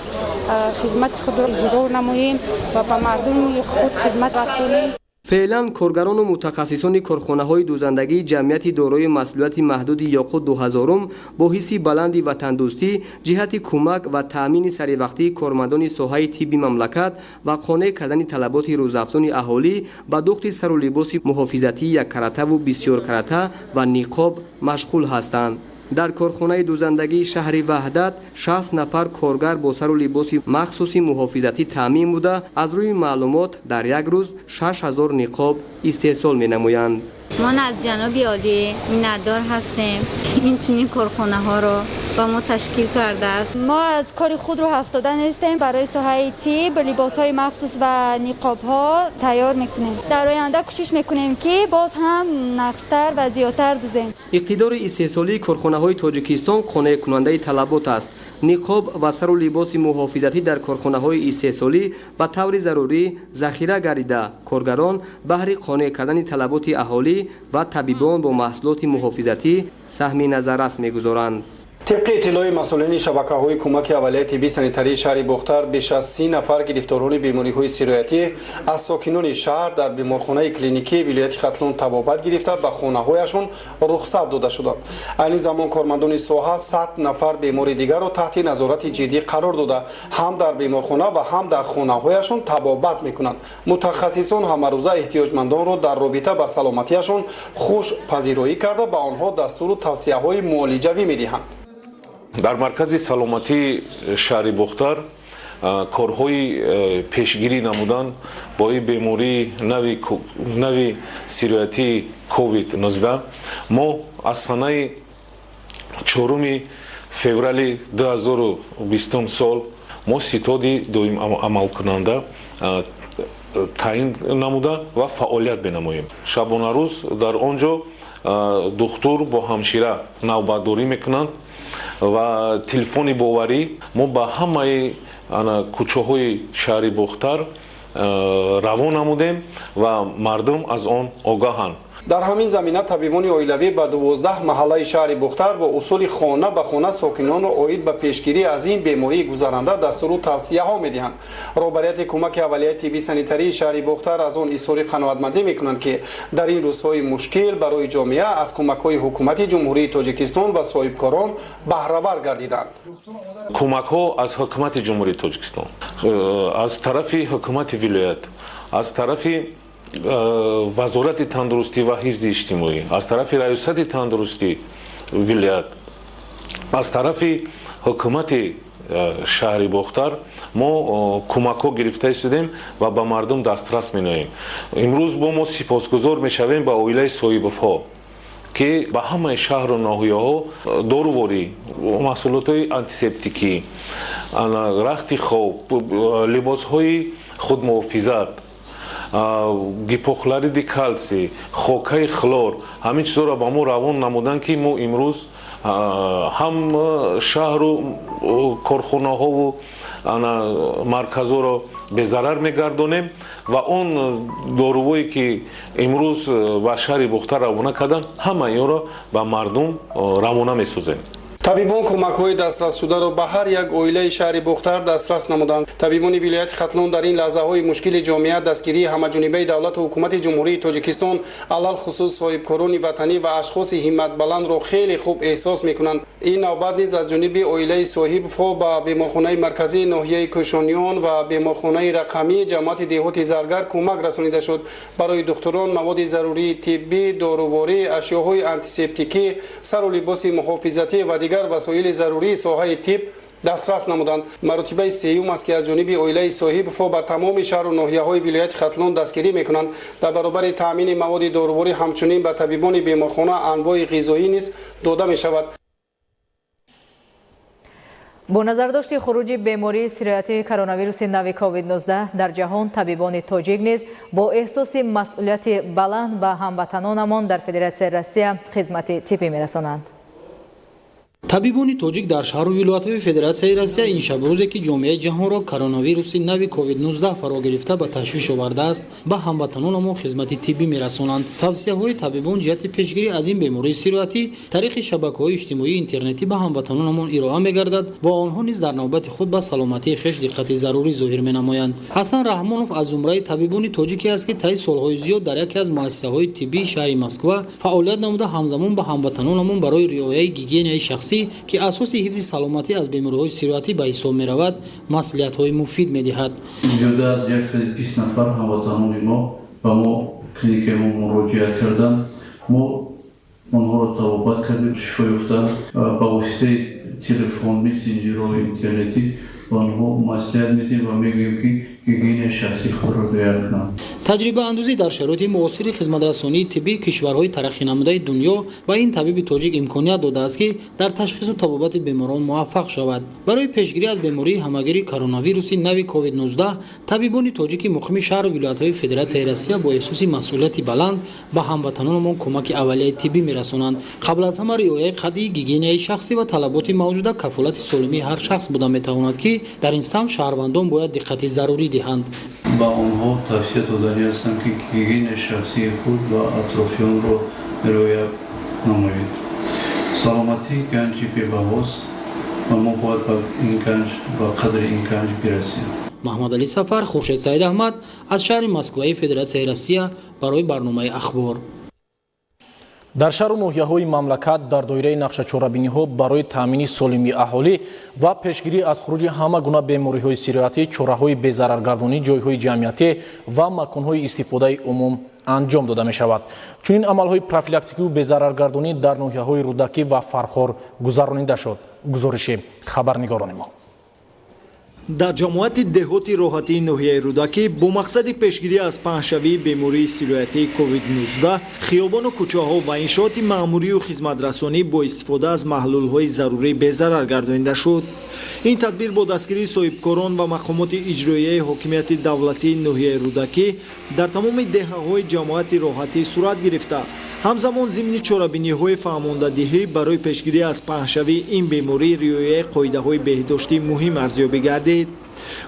хизмати худро иҷро намоем ва ба мардуми худ хизмат расонем. Феълан коргарону мутахассисони корхонаҳои дузандагии ҷамъияти дорои масъулияти маҳдуди Ёқут 2000 бо ҳисси баланди ватандӯстӣ ҷиҳати кӯмак ва таъмини саривақтии кормандони соҳаи тибби мамлакат ва қонеъ кардани талаботи рӯзафзони аҳолӣ ба духти сару либоси муҳофизатии яккаратаву бисёркарата ва ниқоб машғул ҳастанд. Дар корхонаи дузандагии шаҳри Ваҳдат 60 нафар коргар бо сару либоси махсуси муҳофизатӣ таъмин буда, аз рӯи маълумот дар як рӯз 6 ҳазор ниқоб истеҳсол менамоянд. Мо аз ҷаноби олӣ миннатдор ҳастем, ин чунин корхонаҳоро ба мо ташкил кардааст. Мо аз кори худ рӯ афтода нестем. Барои соҳаи тиб либосҳои махсус ва ниқобҳо тайёр мекунем. Дар оянда кӯшиш мекунем, ки боз ҳам нақстар ва зиёдтар дузем. Иқтидори истеҳсолии корхонаҳои Тоҷикистон қонеъкунандаи талабот аст. Ниқоб ва сару либоси муҳофизатӣ дар корхонаҳои истеҳсолӣ ба таври зарурӣ захира гардида, коргарон баҳри қонеъ кардани талаботи аҳолӣ ва табибон бо маҳсулоти муҳофизатӣ саҳми назаррас мегузоранд. Тибқи иттилои масъулини шабакаҳои кӯмаки аввалияи тиббии санитарии шаҳри Бохтар, беш аз 30 нафар гирифторони бемориҳои сироятӣ аз сокинони шаҳр дар беморхонаи клиникии вилояти Хатлон табобат гирифта, ба хонаҳояшон рухсат дода шуданд. Айни замон кормандони соҳа 100 нафар бемори дигарро таҳти назорати ҷиддӣ қарор дода, ҳам дар беморхона ва ҳам дар хонаҳояшон табобат мекунанд. Мутахассисон ҳамарӯза эҳтиёҷмандонро дар робита ба саломатиашон хуш пазироӣ карда, ба онҳо дастуру тавсияҳои муолиҷавӣ медиҳанд. Дар маркази саломатии шаҳри Бохтар корҳои пешгирӣ намудан бо ин бемории нави сироятии COVID-19 мо аз санаи 4 феврали 2020 сол мо ситоди доим амалкунанда таъин намуда ва фаъолият менамоем. Шабонарӯз дар он ҷо духтур бо ҳамшира навбатдорӣ мекунанд ва телефони боварӣ мо ба ҳамаи кӯчаҳои шаҳри Бохтар равон намудем ва мардум аз он огаҳанд. Дар ҳамин замина табибони оилавӣ ба 12 маҳаллаи шаҳри Бохтар бо усули хона ба хона сокинонро оид ба пешгирӣ аз ин бемории гузаранда дастуру тавсияҳо медиҳанд. Роҳбарияти кӯмаки аввалияи тиббии санитарии шаҳри Бохтар аз он изҳори қаноатмандӣ мекунанд, ки дар ин рӯзҳои мушкил барои ҷомеа аз кӯмакҳои ҳукумати Ҷумҳурии Тоҷикистон ва соҳибкорон баҳравар гардиданд. Кӯмакҳо аз ҳукумати Ҷумҳурии Тоҷикистон, аз тарафи ҳукумати вилоят, аз тарафи вазорати тандурустӣ ва ҳифзи иҷтимоӣ, аз тарафи раёсати тандурустӣ вилоят, аз тарафи ҳукумати шаҳри Бохтар мо кӯмакҳо гирифта истодем ва ба мардум дастрас меноем. Имрӯз бо мо сипосгузор мешавем ба оилаи соҳибовҳо, ки ба ҳамаи шаҳру ноҳияҳо доруворӣ, маҳсулотҳои антисептикӣ, рахти хоб, либосҳои худмуҳофизат, гипохлориди калсий, хокаи хлор, ҳамин чизҳоро ба мо равон намуданд, ки мо имрӯз ҳам шаҳру корхонаҳову марказҳоро безарар мегардонем ва он дорувое, ки имрӯз ба шаҳри Бохтар равона карданд, ҳамаи онро ба мардум равона месозем. Табибон кӯмакҳои дастрасшударо ба ҳар як оилаи шаҳри Бохтар дастрас намуданд. Табибони вилояти Хатлон дар ин лаҳзаҳои мушкили ҷомеа дастгирии ҳамаҷонибаи давлату ҳукумати Ҷумҳурии Тоҷикистон, алалхусус соҳибкорони ватанӣ ва ашхоси ҳимматбаландро хеле хуб эҳсос мекунанд. Ин навбат низ аз ҷониби оилаи соҳибовҳо ба беморхонаи марказии ноҳияи Кӯшониён ва беморхонаи рақамии ҷамоати деҳоти Заргар кӯмак расонида шуд. Барои духтурон маводи зарурии тиббӣ, доруворӣ, ашёҳои антисептикӣ, сару либоси муҳофизатӣ ва дигар васоили зарурии соҳаи тиб дастрас намуданд. Маротибаи сеюм аст, ки аз ҷониби оилаи соҳибовҳо ба тамоми шаҳру ноҳияҳои вилояти Хатлон дастгирӣ мекунанд. Дар баробари таъмини маводи доруворӣ ҳамчунин ба табибони беморхона анвои ғизоӣ низ дода мешавад. Бо назардошти хуруҷи бемории сироятии коронавируси нави COVID-19 дар ҷаҳон, табибони тоҷик низ бо эҳсоси масъулияти баланд ба ҳамватанонамон дар Федератсияи Россия хизмати тиббӣ мерасонанд. Табибони тоҷик дар шаҳру вилоятҳои Федератсияи Россия ин шабрӯзе, ки ҷомеаи ҷаҳонро коронавируси нави COVID-19 фаро гирифта ба ташвиш овардааст, ба ҳамватанонамон хизмати тиббӣ мерасонанд. Тавсияҳои табибон ҷиҳати пешгирӣ аз ин бемории сироятӣ тариқи шабакаҳои иҷтимоии интернетӣ ба ҳамватанонамон ироа мегардад ва онҳо низ дар навбати худ ба саломатии хеш диққати зарурӣ зоҳир менамоянд. Ҳасан Раҳмонов аз зумраи табибони тоҷике аст, ки таи солҳои зиёд дар яке аз муассисаҳои тиббии шаҳри Москва фаъолият намуда, ҳамзамон ба ҳамватанонамон барои риояи гигиенаи шахсӣ, ки асоси ҳифзи саломатӣ аз бемориҳои сироятӣ ба ҳисоб меравад, маслиҳатҳои муфид медиҳад. Зиёда аз 120 нафар ҳамватанони мо ба мо клиникаи мо муроҷиат карданд. Мо онҳоро табобат кардем, шифо ёфтанд. Ба воситаи телефон, мессенҷерҳои интернетӣ ба онҳо маслиҳат медиҳем ва мегӯем, ки гигиенаи шахсии худро риоя кунанд. Таҷрибаандӯзӣ дар шароити муосири хизматрасонии тиббии кишварҳои тараққинамудаи дунё ба ин табиби тоҷик имконият додааст, ки дар ташхису табобати беморон муваффақ шавад. Барои пешгирӣ аз бемории ҳамагири коронавируси нави COVID-19 табибони тоҷики муқими шаҳру вилоятҳои Федератсияи Россия бо эҳсоси масъулияти баланд ба ҳамватанонамон кӯмаки аввалияи тиббӣ мерасонанд. Қабл аз ҳама риояи қатъии гигиенаи шахсӣ ва талаботи мавҷуда кафолати солимии ҳар шахс буда метавонад, ки дар ин самт шаҳрвандон бояд диққати зарурӣ диҳанд. Ба онҳо тавсия додани ҳастам, ки гигиенаи шахсии худ ва атрофиёнро риоя намоед. Саломатӣ ганҷи бебаҳост ва мо бояд ба ин ганҷ, ба қадри ин ганҷ бирасем. Маҳмадалӣ Сафар, Хуршед Саид Аҳмад аз шаҳри Москваи Федератсияи Россия барои барномаи Ахбор. Дар шаҳру ноҳияҳои мамлакат дар доираи нақшачорабиниҳо барои таъмини солимии аҳолӣ ва пешгирӣ аз хуруҷи ҳама гуна бемориҳои сироятӣ, чораҳои безараргардонии ҷойҳои ҷамъиятӣ ва маконҳои истифодаи умум анҷом дода мешавад. Чунин амалҳои профилактикию безараргардонӣ дар ноҳияҳои Рӯдакӣ ва Фархор гузаронида шуд. Гузориши хабарнигорони мо. Дар ҷамоати деҳоти роҳатии ноҳияи Рӯдакӣ бо мақсади пешгирӣ аз паҳншавии бемории сироятии COVID-19 хиёбону кӯчаҳо ва иншооти маъмурию хизматрасонӣ бо истифода аз маҳлулҳои зарурӣ безарар гардонида шуд. Ин тадбир бо дастгирии соҳибкорон ва мақомоти иҷроияи ҳокимияти давлатии ноҳияи Рӯдакӣ дар тамоми деҳаҳои ҷамоати роҳатӣ сурат гирифта, ҳамзамон зимни чорабиниҳои фаҳмондадиҳӣ барои пешгирӣ аз паҳншавии ин беморӣ риояи қоидаҳои беҳдоштӣ муҳим арзёбӣ гардид.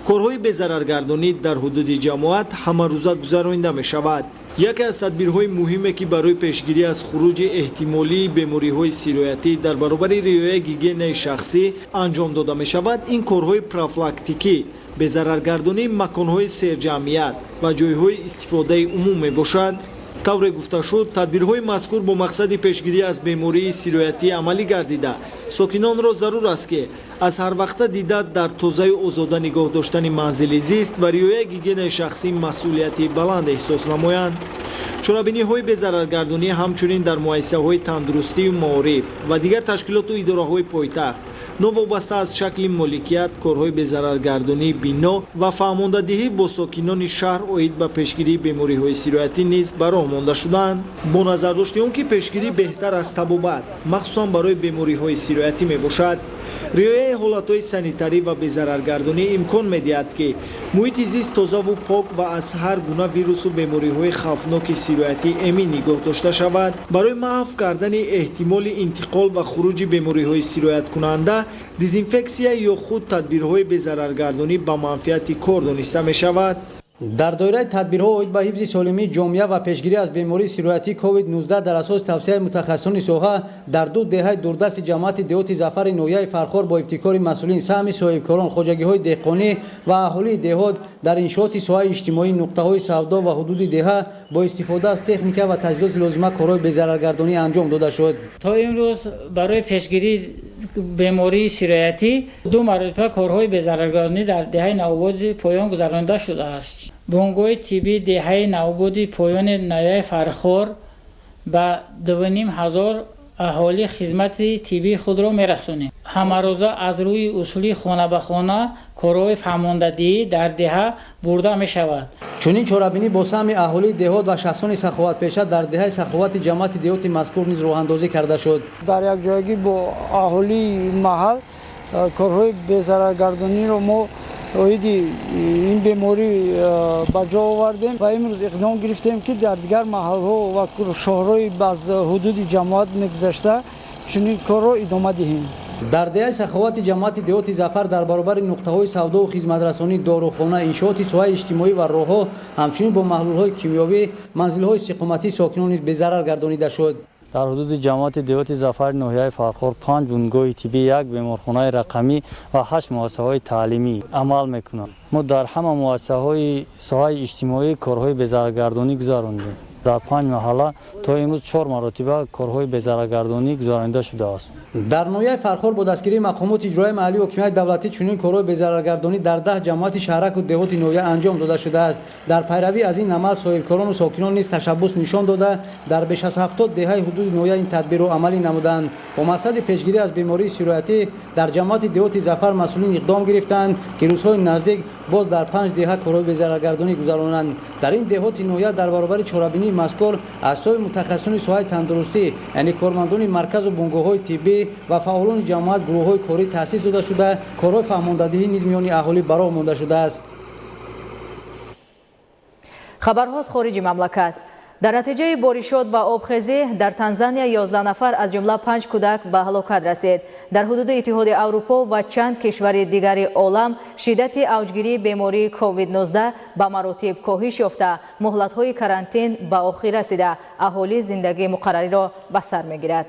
Корҳои безараргардонӣ дар ҳудуди ҷамоат ҳамарӯза гузаронида мешавад. Яке аз тадбирҳои муҳиме, ки барои пешгирӣ аз хуруҷи эҳтимолии бемориҳои сироятӣ дар баробари риояи гигиенаи шахсӣ анҷом дода мешавад, ин корҳои профилактикӣ, безараргардонии маконҳои серҷамъият ва ҷойҳои истифодаи умум мебошад. Тавре гуфта шуд, тадбирҳои мазкур бо мақсади пешгирӣ аз бемории сироятӣ амалӣ гардида, сокинонро зарур аст, ки аз ҳарвақта дида дар тозаю озода нигоҳ доштани манзили зист ва риояи гигиенаи шахсӣ масъулияти баланд эҳсос намоянд. Чорабиниҳои безараргардонӣ ҳамчунин дар муассисаҳои тандурустию маориф ва дигар ташкилоту идораҳои пойтахт новобаста аз шакли моликият, корҳои безараргардонии бино ва фаҳмондадиҳӣ бо сокинони шаҳр оид ба пешгирии бемориҳои сироятӣ низ ба роҳ монда шуданд. Бо назардошти он ки пешгирӣ беҳтар аз табобат, махсусан барои бемориҳои сироятӣ мебошад, риояи ҳолатҳои санитарӣ ва безараргардонӣ имкон медиҳад, ки муҳити зист тозаву пок ва аз ҳар гуна вирусу бемориҳои хавфноки сироятӣ эмин нигоҳ дошта шавад. Барои маҳв кардани эҳтимоли интиқол ва хуруҷи бемориҳои сирояткунанда, дезинфексия ё худ тадбирҳои безараргардонӣ ба манфиати кор дониста мешавад. Дар доираи тадбирҳо оид ба ҳифзи солимии ҷомеа ва пешгирӣ аз бемории сироятии COVID-19 дар асоси тавсияи мутахассисони соҳа дар ду деҳаи дурдасти ҷамоати деҳоти Зафари ноҳияи Фархор бо ибтикори масъулин, саҳми соҳибкорон, хоҷагиҳои деҳқонӣ ва аҳолии деҳот дар иншооти соҳаи иҷтимоӣ, нуқтаҳои савдо ва ҳудуди деҳа бо истифода аз техника ва таҷҳизоти лозима корҳои безараргардонӣ анҷом дода шуд. То имрӯз барои пешгирии бемории сироятӣ ду маротиба корҳои безараргардонӣ дар деҳаи Навободи Поён гузаронида шудааст. Бунгоҳи тиббии деҳаи Навободи Поёни ноҳияи Фархор ба 2500 аҳолӣ хизмати тиббии худро мерасонем. Ҳамарӯза аз рӯи усули хона ба хона корҳои фаҳмондадиҳӣ дар деҳа бурда мешавад. Чунин чорабинӣ бо саҳми аҳолии деҳот ва шахсони саховатпеша дар деҳаи Саховати ҷамоати деҳоти мазкур низ роҳандозӣ карда шуд. Дар якҷоягӣ бо аҳолии маҳал корҳои безараргардониро мо оиди ин беморӣ ба ҷо овардем ва имрӯз иқдом гирифтем, ки дар дигар маҳалҳо ва шоҳрои аз ҳудуди ҷамоат мегузашта чунин корро идома диҳем. Дар деҳаи Саховати ҷамоати деҳоти Зафар дар баробари нуқтаҳои савдову хизматрасонӣ, дорухона, иншооти соҳаи иҷтимоӣ ва роҳҳо, ҳамчунин бо маҳлулҳои кимиёвӣ манзилҳои истиқоматии сокинон низ безарар гардонида шуд. Дар ҳудуди ҷамоати деҳоти Зафари ноҳияи Фархор 5 бунгоҳи тиббӣ, як беморхонаи рақамӣ ва 8 муассисаҳои таълимӣ амал мекунанд. Мо дар ҳама муассисаҳои соҳаи иҷтимоӣ корҳои безараргардонӣ гузарондем. Дар 5 маҳалла то имрӯз 4 маротиба корҳои безараргардонӣ гузаронида шудааст. Дар ноҳияи Фархор бо дастгирии мақомоти иҷроияи маҳаллии ҳокимияти давлатӣ чунин корҳои безараргардонӣ дар 10 ҷамоати шаҳраку деҳоти ноҳия анҷом дода шудааст. Дар пайравӣ аз ин амал соҳибкорону сокинон низ ташаббус нишон дода, дар беш аз 70 деҳаи ҳудуди ноҳия ин тадбирро амалӣ намуданд. Бо мақсади пешгирӣ аз бемории сироятӣ дар ҷамоати деҳоти Зафар масъулин иқдом гирифтанд, ки рӯзҳои наздик боз дар 5 деҳа корҳои безараргардонӣ гузаронанд. Дар ин деҳоти ноҳия дар баробари чорабинии мазкур аз ҳисоби мутахассисони соҳаи тандурустӣ, яъне кормандони марказу бунгоҳҳои тиббӣ ва фаъолони ҷамоат гурӯҳҳои корӣ таъсис дода шуда, корҳои фаҳмондадиҳӣ низ миёни аҳолӣ ба роҳ монда шудааст. Хабарҳо аз хориҷи мамлакат. Дар натиҷаи боришот ва обхезӣ дар Танзания 11 нафар аз ҷумла 5 кӯдак ба ҳалокат расид. Дар ҳудуди Иттиҳоди Аврупо ва чанд кишвари дигари олам шиддати авҷгирии бемории COVID-19 ба маротиб коҳиш ёфта, муҳлатҳои карантин ба охир расида, аҳолӣ зиндагии муқаррариро ба сар мегирад.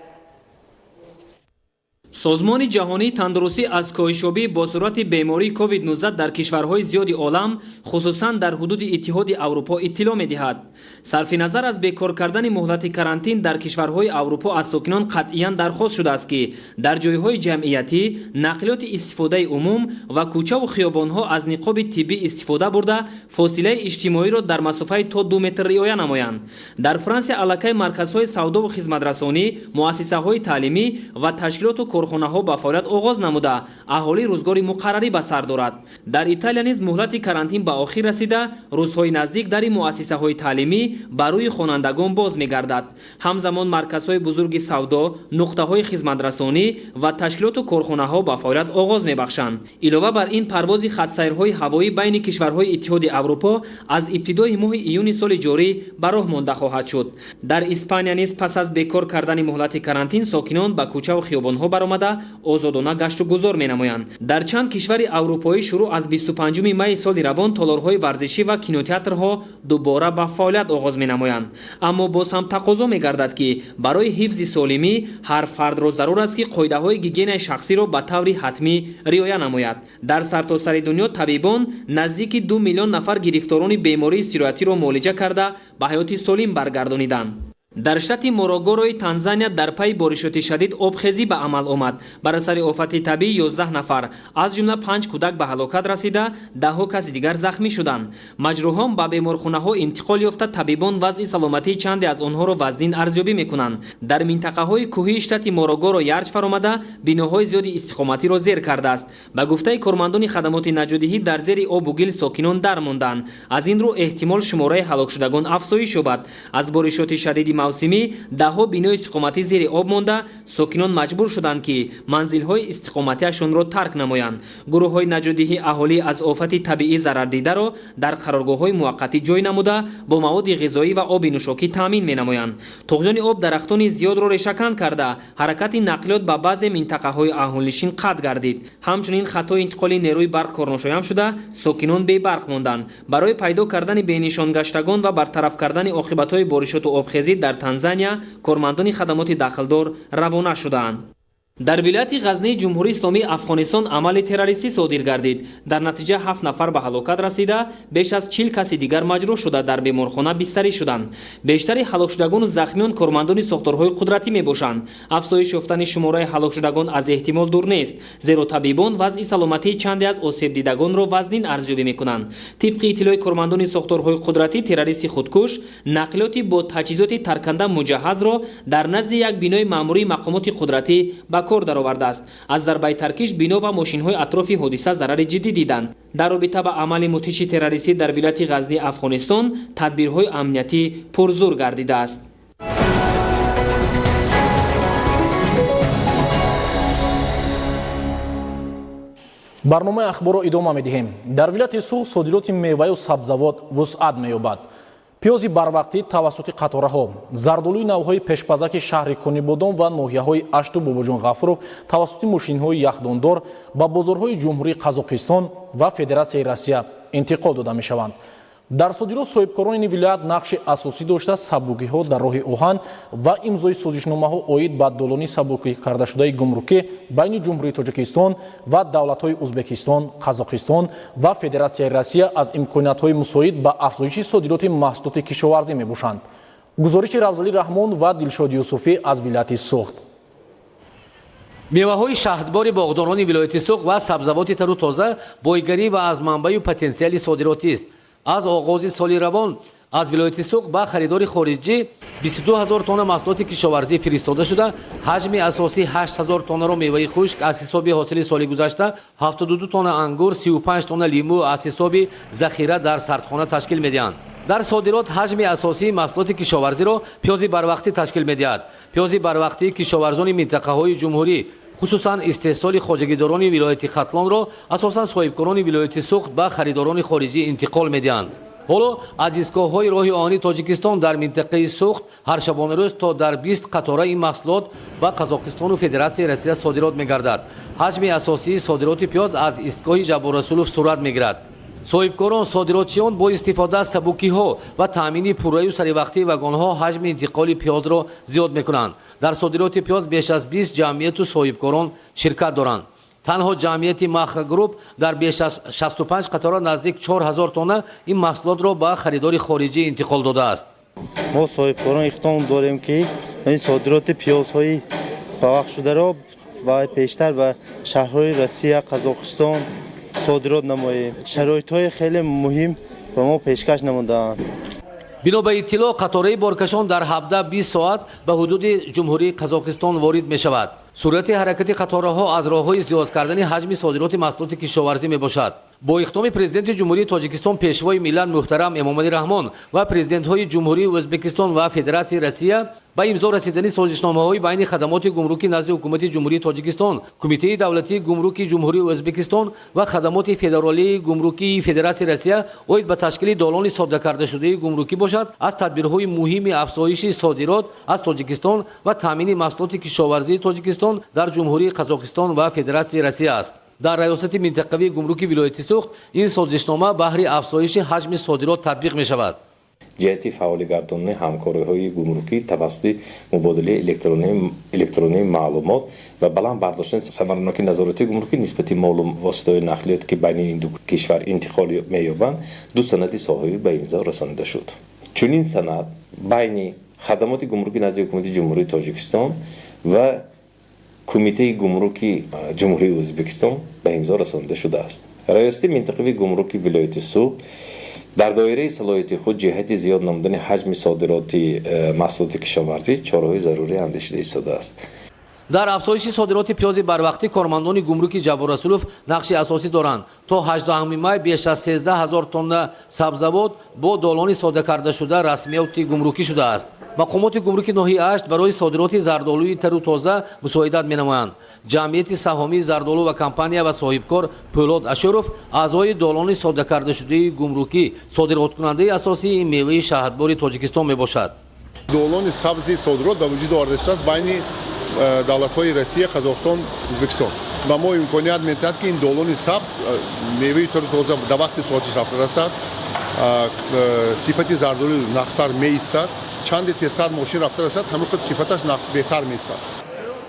Созмони ҷаҳонии тандурустӣ аз коҳишёбии бо суръати бемории COVID-19 дар кишварҳои зиёди олам, хусусан дар ҳудуди Иттиҳоди Аврупо иттилоъ медиҳад. Сарфи назар аз бекор кардани муҳлати карантин дар кишварҳои Аврупо аз сокинон қатъиян дархост шудааст, ки дар ҷойҳои ҷамъиятӣ, нақлиёти истифодаи умум ва кӯчаву хиёбонҳо аз ниқоби тиббӣ истифода бурда, фосилаи иҷтимоиро дар масофаи то 2 метр риоя намоянд. Дар Франсия аллакай марказҳои савдову хизматрасонӣ, муассисаҳои таълимӣ ва ташкилоту корхонаҳо ба фаъолият оғоз намуда, аҳолӣ рӯзгори муқаррарӣ ба сар дорад. Дар Италия низ муҳлати карантин ба охир расида, рӯзҳои наздик дари муассисаҳои таълимӣ ба рӯи хонандагон боз мегардад. Ҳамзамон марказҳои бузурги савдо, нуқтаҳои хизматрасонӣ ва ташкилоту корхонаҳо ба фаъолият оғоз мебахшанд. Илова бар ин, парвози хатсайрҳои ҳавоӣ байни кишварҳои Иттиҳоди Аврупо аз ибтидои моҳи июни соли ҷорӣ ба роҳ монда хоҳад шуд. Дар Испания низ пас аз бекор кардани муҳлати карантин сокинон ба кӯчаву хиёбонҳо баромада озодона гашту гузор менамоянд. Дар чанд кишвари аврупоӣ шурӯъ аз 25 майи соли равон толорҳои варзишӣ ва кинотеатрҳо дубора ба фаъолият оғоз менамоянд. Аммо боз ҳам тақозо мегардад, ки барои ҳифзи солимӣ ҳар фардро зарур аст, ки қоидаҳои гигиенаи шахсиро ба таври ҳатмӣ риоя намояд. Дар сартосари дунё табибон наздики 2 миллион нафар гирифторони бемории сироятиро муолиҷа карда ба ҳаёти солим баргардониданд. Дар штати Морогорои Танзания дар пайи боришоти шадид обхезӣ ба амал омад. Бар асари офати табиӣ 11 нафар, аз ҷумла 5 кӯдак ба ҳалокат расида, даҳҳо каси дигар захмӣ шуданд. Маҷрӯҳон ба беморхонаҳо интиқол ёфта, табибон вазъи саломатии чанде аз онҳоро вазнин арзёбӣ мекунанд. Дар минтақаҳои кӯҳии штати Морогоро ярҷ фаромада, биноҳои зиёди истиқоматиро зер кардааст. Ба гуфтаи кормандони хадамоти наҷотдиҳӣ, дар зери обу гил сокинон дармонданд. Аз ин рӯ эҳтимол шумораи ҳалокшудагон афзоиш ёбад. Аз боришоти шадиди мавсимӣ даҳҳо бинои истиқоматӣ зери об монда, сокинон маҷбур шуданд, ки манзилҳои истиқоматиашонро тарк намоянд. Гурӯҳҳои наҷотдиҳӣ аҳолӣ аз офати табиӣ зарардидаро дар қароргоҳҳои муваққатӣ ҷой намуда, бо маводи ғизоӣ ва оби нӯшокӣ таъмин менамоянд. Туғёни об дарахтони зиёдро решакан карда, ҳаракати нақлиёт ба баъзе минтақаҳои аҳолинишин қатъ гардид. Ҳамчунин хатҳои интиқоли нерӯи барқ корношоям шуда, сокинон бебарқ монданд. Барои пайдо кардани бенишонгаштагон ва бартараф кардани оқибатҳои боришоту обхезӣ дар Танзания кормандони хадамоти дахлдор равона шудаанд. Дар вилояти Ғазнии Ҷумҳурии Исломии Афғонистон амали террористӣ содир гардид. Дар натиҷа 7 нафар ба ҳалокат расида, беш аз 40 каси дигар маҷрӯҳ шуда дар беморхона бистарӣ шуданд. Бештари ҳалокшудагону захмиён кормандони сохторҳои қудратӣ мебошанд. Афзоиш ёфтани шумораи ҳалокшудагон аз эҳтимол дур нест, зеро табибон вазъи саломатии чанде аз осебдидагонро вазнин арзёбӣ мекунанд. Тибқи иттилои кормандони сохторҳои қудратӣ, террористи худкуш нақлиёти бо таҷҳизоти тарканда муҷаҳҳазро дар назди як бинои маъмурии мақомоти қудратӣ ба кор даровардааст. Аз зарбаи таркиш бино ва мошинҳои атрофи ҳодиса зарари ҷиддӣ диданд. Дар робита ба амали мудҳиши террористӣ дар вилояти Ғазнии Афғонистон тадбирҳои амниятӣ пурзур гардидааст. Барномаи ахборро идома медиҳем. Дар вилояти Суғд содироти меваю сабзавот вусъат меёбад. Пиёзи барвақтӣ тавассути қатораҳо, зардолуи навъҳои пешпазаки шаҳри Конибодом ва ноҳияҳои Ашту Бобоҷон Ғафуров тавассути мошинҳои яхдондор ба бозорҳои Ҷумҳурии Қазоқистон ва Федератсияи Россия интиқол дода мешаванд. Дар содирот соҳибкорони ин вилоят нақши асосӣ дошта, сабукиҳо дар роҳи оҳан ва имзои созишномаҳо оид ба долони сабукӣ кардашудаи гумрукӣ байни Ҷумҳурии Тоҷикистон ва давлатҳои Узбекистон, Қазоқистон ва Федератсияи Россия аз имкониятҳои мусоид ба афзоиши содироти маҳсулоти кишоварзӣ мебошанд. Гузориши Равзалӣ Раҳмон ва Дилшод Юсуфӣ аз вилояти Суғд. Меваҳои шаҳдбори боғдорони вилояти Суғд ва сабзавоти тару тоза бойгарӣ ва аз манбаю потенсиали содиротист. Аз оғози соли равон аз вилояти Суғд ба харидори хориҷӣ 22 ҳазор тонна маҳсулоти кишоварзӣ фиристода шуда, ҳаҷми асосӣ 8 ҳазор тоннаро меваи хушк аз ҳисоби ҳосили соли гузашта, 72 тонна ангур, 35 тонна лимӯ аз ҳисоби захира дар сардхона ташкил медиҳанд. Дар содирот ҳаҷми асосии маҳсулоти кишоварзиро пиёзи барвақтӣ ташкил медиҳад. Пиёзи барвақтии кишоварзони минтақаҳои ҷумҳурӣ, хусусан истеҳсоли хоҷагидорони вилояти Хатлонро асосан соҳибкорони вилояти Суғд ба харидорони хориҷӣ интиқол медиҳанд. Ҳоло аз истгоҳҳои роҳи оҳани Тоҷикистон дар минтақаи Суғд ҳар шабонарӯз то дар 20 қатора ин маҳсулот ба Қазоқистону Федератсияи Россия содирот мегардад. Ҳаҷми асосии содироти пиёз аз истгоҳи Ҷабборрасулов сурат мегирад. Соҳибкорон, содиротчиён бо истифода аз сабукиҳо ва таъмини пурраю саривақтии вагонҳо ҳаҷми интиқоли пиёзро зиёд мекунанд. Дар содироти пиёз беш аз 20 ҷамъияту соҳибкорон ширкат доранд. Танҳо ҷамъияти Маха Груп дар беш аз 65 қатора наздик 4000 тонна ин маҳсулотро ба харидори хориҷӣ интиқол додааст. Мо соҳибкорон иқдом дорем, ки ин содироти пиёзҳои бавақт шударо ва пештар ба шаҳрҳои Россия, Қазоқистон содирот намоем. Шароитҳои хеле муҳим ба мо пешкаш намудаанд. Бино ба иттилоъ, қатораи боркашон дар 17-20 соат ба ҳудуди Ҷумҳурии Қазоқистон ворид мешавад. Суръати ҳаракати қатораҳо аз роҳҳои зиёд кардани ҳаҷми содироти маҳсулоти кишоварзӣ мебошад. Бо иқдоми Президенти Ҷумҳурии Тоҷикистон, Пешвои миллат муҳтарам Эмомалӣ Раҳмон ва президентҳои Ҷумҳурии Ӯзбекистон ва Федератсияи Россия ба имзо расидани созишномаҳои байни хадамоти гумрукӣ назди Ҳукумати Ҷумҳурии Тоҷикистон, Кумитаи давлатии гумруки Ҷумҳурии Ӯзбекистон ва хадамоти федералии гумрукии Федератсияи Россия оид ба ташкили долони соддакардашудаи гумрукӣ бошад, аз тадбирҳои муҳими афзоиши содирот аз Тоҷикистон ва таъмини маҳсулоти кишоварзии Тоҷикистон дар Ҷумҳурии Қазоқистон ва Федератсияи Россия аст. Дар раёсати минтақавии гумруки вилояти Суғд ин созишнома баҳри афзоиши ҳаҷми содирот татбиқ мешавад. Ҷиҳати фаъоли гардонии ҳамкориҳои гумрукӣ тавассути мубодилаи электронии маълумот ва баланд бардоштани самаранокии назоратии гумрукӣ нисбати молу воситаҳои нақлиёт, ки байни ин ду кишвар интиқол меёбанд, ду санади соҳавӣ ба имзо расонида шуд. Чунин санад байни хадамоти гумрукӣ назди Ҳукумати Ҷумҳурии Тоҷикистон ва Кумитаи гумруки Ҷумҳурии Ӯзбекистон ба имзо расонида шудааст. Раёсати минтақавии гумруки вилояти Суғд дар доираи салоҳияти худ ҷиҳати зиёд намудани ҳаҷми содироти маҳсулоти кишоварзӣ чораҳои зарурӣ андешида истодааст. Дар афзоиши содироти пиёзи барвақтӣ кормандони гумруки Ҷаббор Расулов нақши асосӣ доранд. То 18 май беш аз 13 ҳазор тонна сабзавот бо долони соддакардашуда расмиёти гумрукӣ шудааст. Мақомоти гумруки ноҳияи Ашт барои содироти зардолуи тару тоза мусоидат менамоянд. Ҷамъияти саҳомии Зардолу ва компания ва соҳибкор Пӯлод Ашуров аъзои долони соддакардашудаи гумрукӣ, содироткунандаи асосии ин меваи шаҳдбори Тоҷикистон мебошад. Долони сабзи содирот ба вуҷуд оварда шудааст байни давлатҳои Россия, Қазоқистон, Ӯзбекистон ва мо имконият медиҳад, ки ин долони сабз меваи тару тоза дар вақти соатиш рафта расад, сифати зардолу нақстар меистад. Чанде тезтар мошин рафта расад, ҳамин худ сифаташ беҳтар меистад.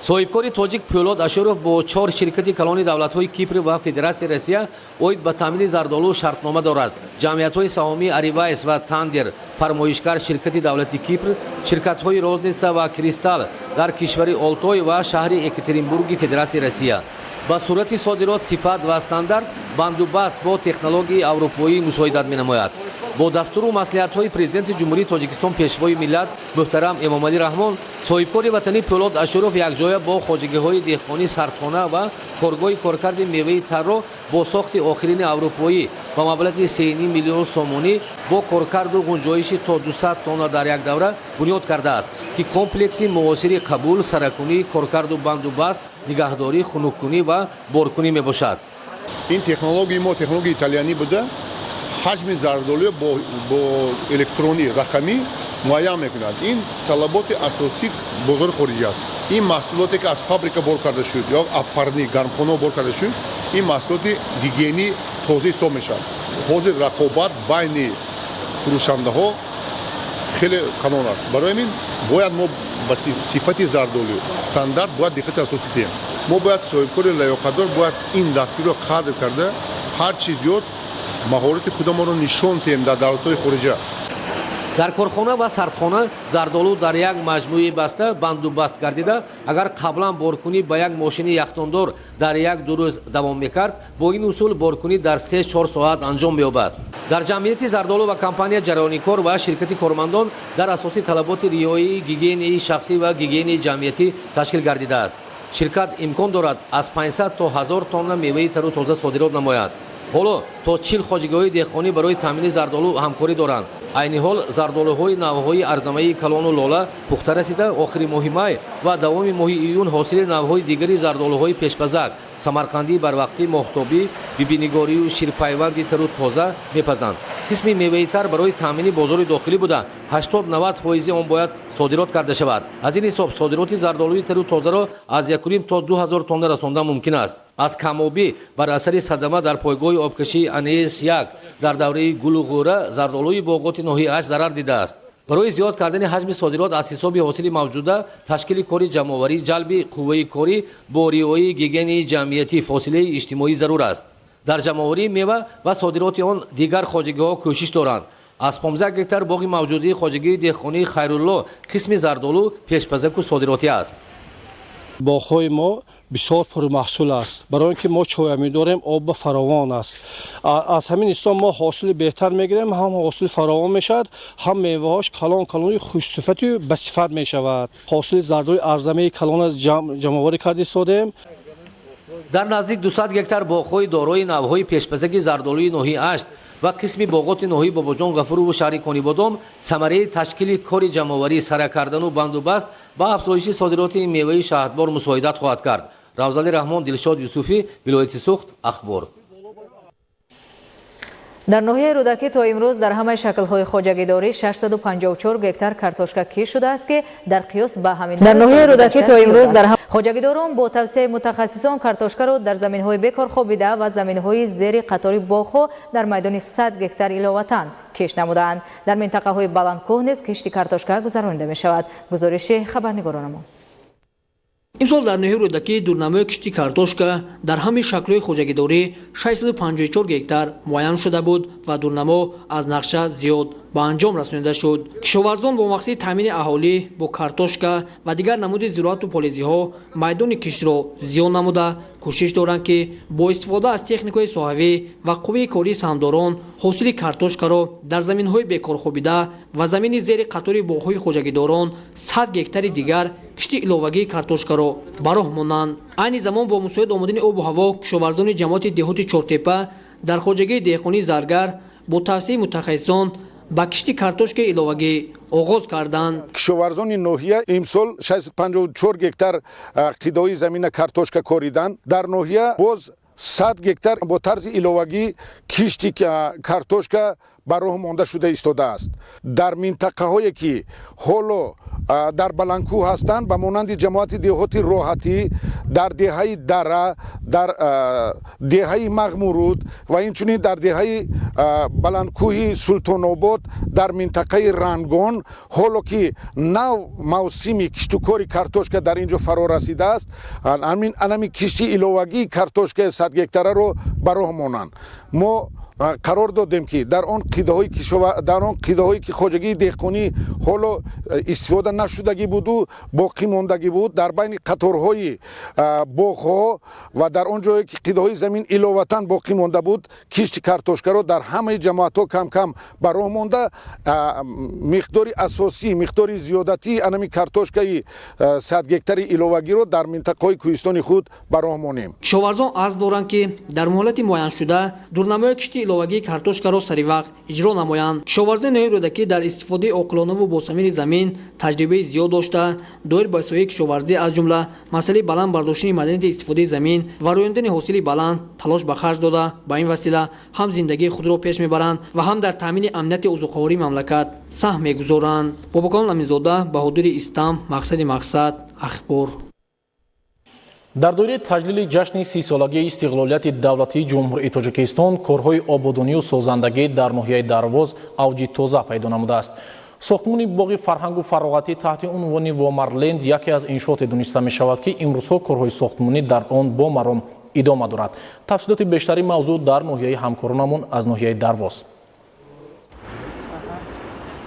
Соҳибкори тоҷик Пӯлод Ашуров бо чор ширкати калони давлатҳои Кипр ва Федератсияи Россия оид ба таъмини зардолу шартнома дорад. Ҷамъиятҳои саҳомии Аривайс ва Тандер, фармоишгар ширкати давлати Кипр, ширкатҳои Розница ва Кристалл дар кишвари Олтой ва шаҳри Екатеринбурги Федератсияи Россия. Ба сурати содирот сифат ва стандарт, бандубаст бо технологияи аврупоӣ мусоидат менамояд. Бо дастуру маслиҳатҳои Президенти Ҷумҳурии Тоҷикистон, Пешвои миллат муҳтарам Эмомалӣ Раҳмон, соҳибкори ватанӣ Пӯлод Ашуров якҷоя бо хоҷагиҳои деҳқонӣ сардхона ва коргоҳи коркарди меваи тарро бо сохти охирини аврупоӣ ба маблағи 3,5 миллион сомонӣ бо коркарду ғунҷоиши то 200 тонна дар як давра бунёд кардааст, ки комплекси муосири қабул, саракунӣ, коркарду бандубаст, нигаҳдорӣ, хунуккунӣ ва боркунӣ мебошад. Ин технологияи мо технологияи италиянӣ буда, ҳаҷми зардолуя бо электронӣ рақамӣ муайян мекунад. Ин талаботи асосии бозори хориҷӣ аст. Ин маҳсулоте, ки аз фабрика бор карда шуд ё аз парни гармхонао бор карда шуд, ин маҳсулоти гигиенӣ тоза ҳисоб мешавад. Ҳозир рақобат байни фурӯшандаҳо хеле калон аст. Барои ҳамин бояд мо ба сифати зардолу, стандарт бояд диққати асосӣ диҳем. Мо бояд соҳибкори лаёқатдор бояд ин дастгириро қадр карда, ҳар чи зиёд маҳорати худамонро нишон диҳем дар давлатҳои хориҷа. Дар корхона ва сардхона зардолу дар як маҷмӯи баста бандубаст гардида, агар қаблан боркунӣ ба як мошини яхдондор дар як-ду рӯз давом мекард, бо ин усул боркунӣ дар 3-4 соат анҷом меёбад. Дар ҷамъияти Зардолу ва компания ҷараёни кор ва ширкати кормандон дар асоси талаботи риояи гигиенаи шахсӣ ва гигиенаи ҷамъиятӣ ташкил гардидааст. Ширкат имкон дорад аз 500 то 1000 тонна меваи тару тоза содирот намояд. Ҳоло то 40 хоҷагиҳои деҳқонӣ барои таъмини зардолу ҳамкорӣ доранд. Айни ҳол зардолуҳои навъҳои арзамаи калону лола пухта расида, охири моҳи май ва давоми моҳи июн ҳосили навъҳои дигари зардолуҳои пешпазак, самарқандии барвақтӣ, моҳтобӣ, бибинигорию ширпайванди тару тоза мепазанд. Қисми меваитар барои таъмини бозори дохилӣ буда, 80-90% он бояд содирот карда шавад. Аз ин ҳисоб содироти зардолуи тару тозаро аз 1,5 то 2000 тонна расондан мумкин аст. Аз камобӣ бар асари садама дар пойгоҳи обкашии АНС-1 дар давраи гулу ғӯра зардолуи боғоти ноҳияи Ашт зарар дидааст. Барои зиёд кардани ҳаҷми содирот аз ҳисоби ҳосили мавҷуда, ташкили кори ҷамъоварӣ, ҷалби қувваи корӣ бо риояи гигиенаи ҷамъиятӣ, фосилаи иҷтимоӣ зарур аст. Дар ҷамъоварии мева ва содироти он дигар хоҷагиҳо кӯшиш доранд. Аз 15 гектар боғи мавҷудии хоҷагии деҳқонии Хайрулло қисми зардолу пешпазаку содиротӣ аст. Боғҳои мо бисёр пурмаҳсул аст, барои он ки мо чоя медорем, об фаровон аст. Аз ҳамин ҳисоб мо ҳосили беҳтар мегирем, ҳам ҳосил фаровон мешавад, ҳам меваҳош калон калони хушсифату басифат мешавад. Ҳосили зардолуи арзамаи калон аз ҷамъоварӣ карда истодем. Дар наздик 200 гектар боғҳои дорои навъҳои пешпазаки зардолуи ноҳияи Ашт ва қисми боғоти ноҳияи Бобоҷон Ғафурову шаҳри Конибодом самараи ташкили кори ҷамъоварӣ, сара кардану бандубаст ба афзоиши содироти ин меваи шаҳдбор мусоидат хоҳад кард. Равзали Раҳмон, Дилшод Юсуфӣ, вилояти Суғд, Ахбор. Дар ноҳияи Рӯдакӣ то имрӯз дар ҳамаи шаклҳои хоҷагидорӣ 654 гектар картошка кишт шудааст, ки дар қиёс ба ҳамин дар ноҳияи Рӯдакӣ то имрӯз дар хоҷагидорон бо тавсияи мутахассисон картошкаро дар заминҳои бекор хобида ва заминҳои зери қатори боғҳо дар майдони 100 гектар иловатан кишт намудаанд. Дар минтақаҳои баландкӯҳ низ кишти картошка гузаронида мешавад. Гузориши хабарнигоронамон. Имсол дар ноҳияи Рӯдакӣ дурнамои кишти картошка дар ҳамаи шаклҳои хоҷагидорӣ 654 гектар муайян шуда буд ва дурнамо аз нақша зиёд ба анҷом расонида шуд. Кишоварзон бо мақсади таъмини аҳолӣ бо картошка ва дигар намуди зироату полизиҳо майдони киштро зиёд намуда, кӯшиш доранд, ки бо истифода аз техникаи соҳавӣ ва қувваи кории саҳмдорон ҳосили картошкаро дар заминҳои бекорхобида ва замини зери қатори боғҳои хоҷагидорон 100 гектари дигар кишти иловагии картошкаро ба роҳ монанд. Айни замон бо мусоид омадани обу ҳаво кишоварзони ҷамоати деҳоти Чортепа дар хоҷагии деҳқонии Заргар бо тавсияи мутахассисон ба кишти картошкаи иловагӣ оғоз карданд. Кишоварзони ноҳия имсол 654 гектар қидои замина картошка кориданд. Дар ноҳия боз 100 гектар бо тарзи иловагӣ кишти картошка ба роҳ монда шуда истодааст. Дар минтақаҳое ки ҳоло дар баландкӯҳ ҳастанд, ба монанди ҷамоати деҳоти Роҳатӣ, дар деҳаи Дара, дар деҳаи Мағмуруд ва инчунин дар деҳаи баландкӯҳи Султонобод, дар минтақаи Рангон, ҳоло ки нав мавсими киштукори картошка дар ин ҷо фаро расидааст, анами кишти иловагии картошкаи 100 гектараро ба роҳ монанд. Мо қарор додем, ки дар он қидаҳое ки хоҷагии деҳқонӣ ҳоло истифода нашудагӣ буду боқӣ мондагӣ буд, дар байни қаторҳои боғҳо ва дар он ҷое ки қидаҳои замин иловатан боқӣ монда буд, кишти картошкаро дар ҳамаи ҷамоатҳо кам-кам ба роҳ монда, миқдори асосӣ, миқдори зиёдатии анами картошкаи 100 гектари иловагиро дар минтақаҳои кӯҳистони худ ба роҳ монем. Кишоварзон азм доранд, ки дар муҳлати муайяншуда дурнамои кишти иловагии картошкаро саривақт иҷро намоянд. Кишоварзони ноҳияи Рӯдакӣ дар истифодаи оқилонаву босамири замин таҷрибаи зиёд дошта, доир ба соҳаи кишоварзӣ, аз ҷумла масъалаи баланд бардоштани маданияти истифодаи замин ва рӯёндани ҳосили баланд талош ба харҷ дода, ба ин васила ҳам зиндагии худро пеш мебаранд ва ҳам дар таъмини амнияти озуқавории мамлакат саҳм мегузоранд. Бобокалон Аминзода, Баҳодури Истам, Мақсади Мақсад, Ахбор. Дар доираи таҷлили ҷашни 30-солагии истиқлолияти давлатии Ҷумҳурии Тоҷикистон корҳои ободонию созандагӣ дар ноҳияи Дарвоз авҷи тоза пайдо намудааст. Сохтмони боғи фарҳангу фароғатӣ таҳти унвони Вомарленд яке аз иншооте дониста мешавад, ки имрӯзҳо корҳои сохтмонӣ дар он бо маром идома дорад. Тафсилоти бештари мавзӯъ дар ноҳияи ҳамкоронамон аз ноҳияи Дарвоз.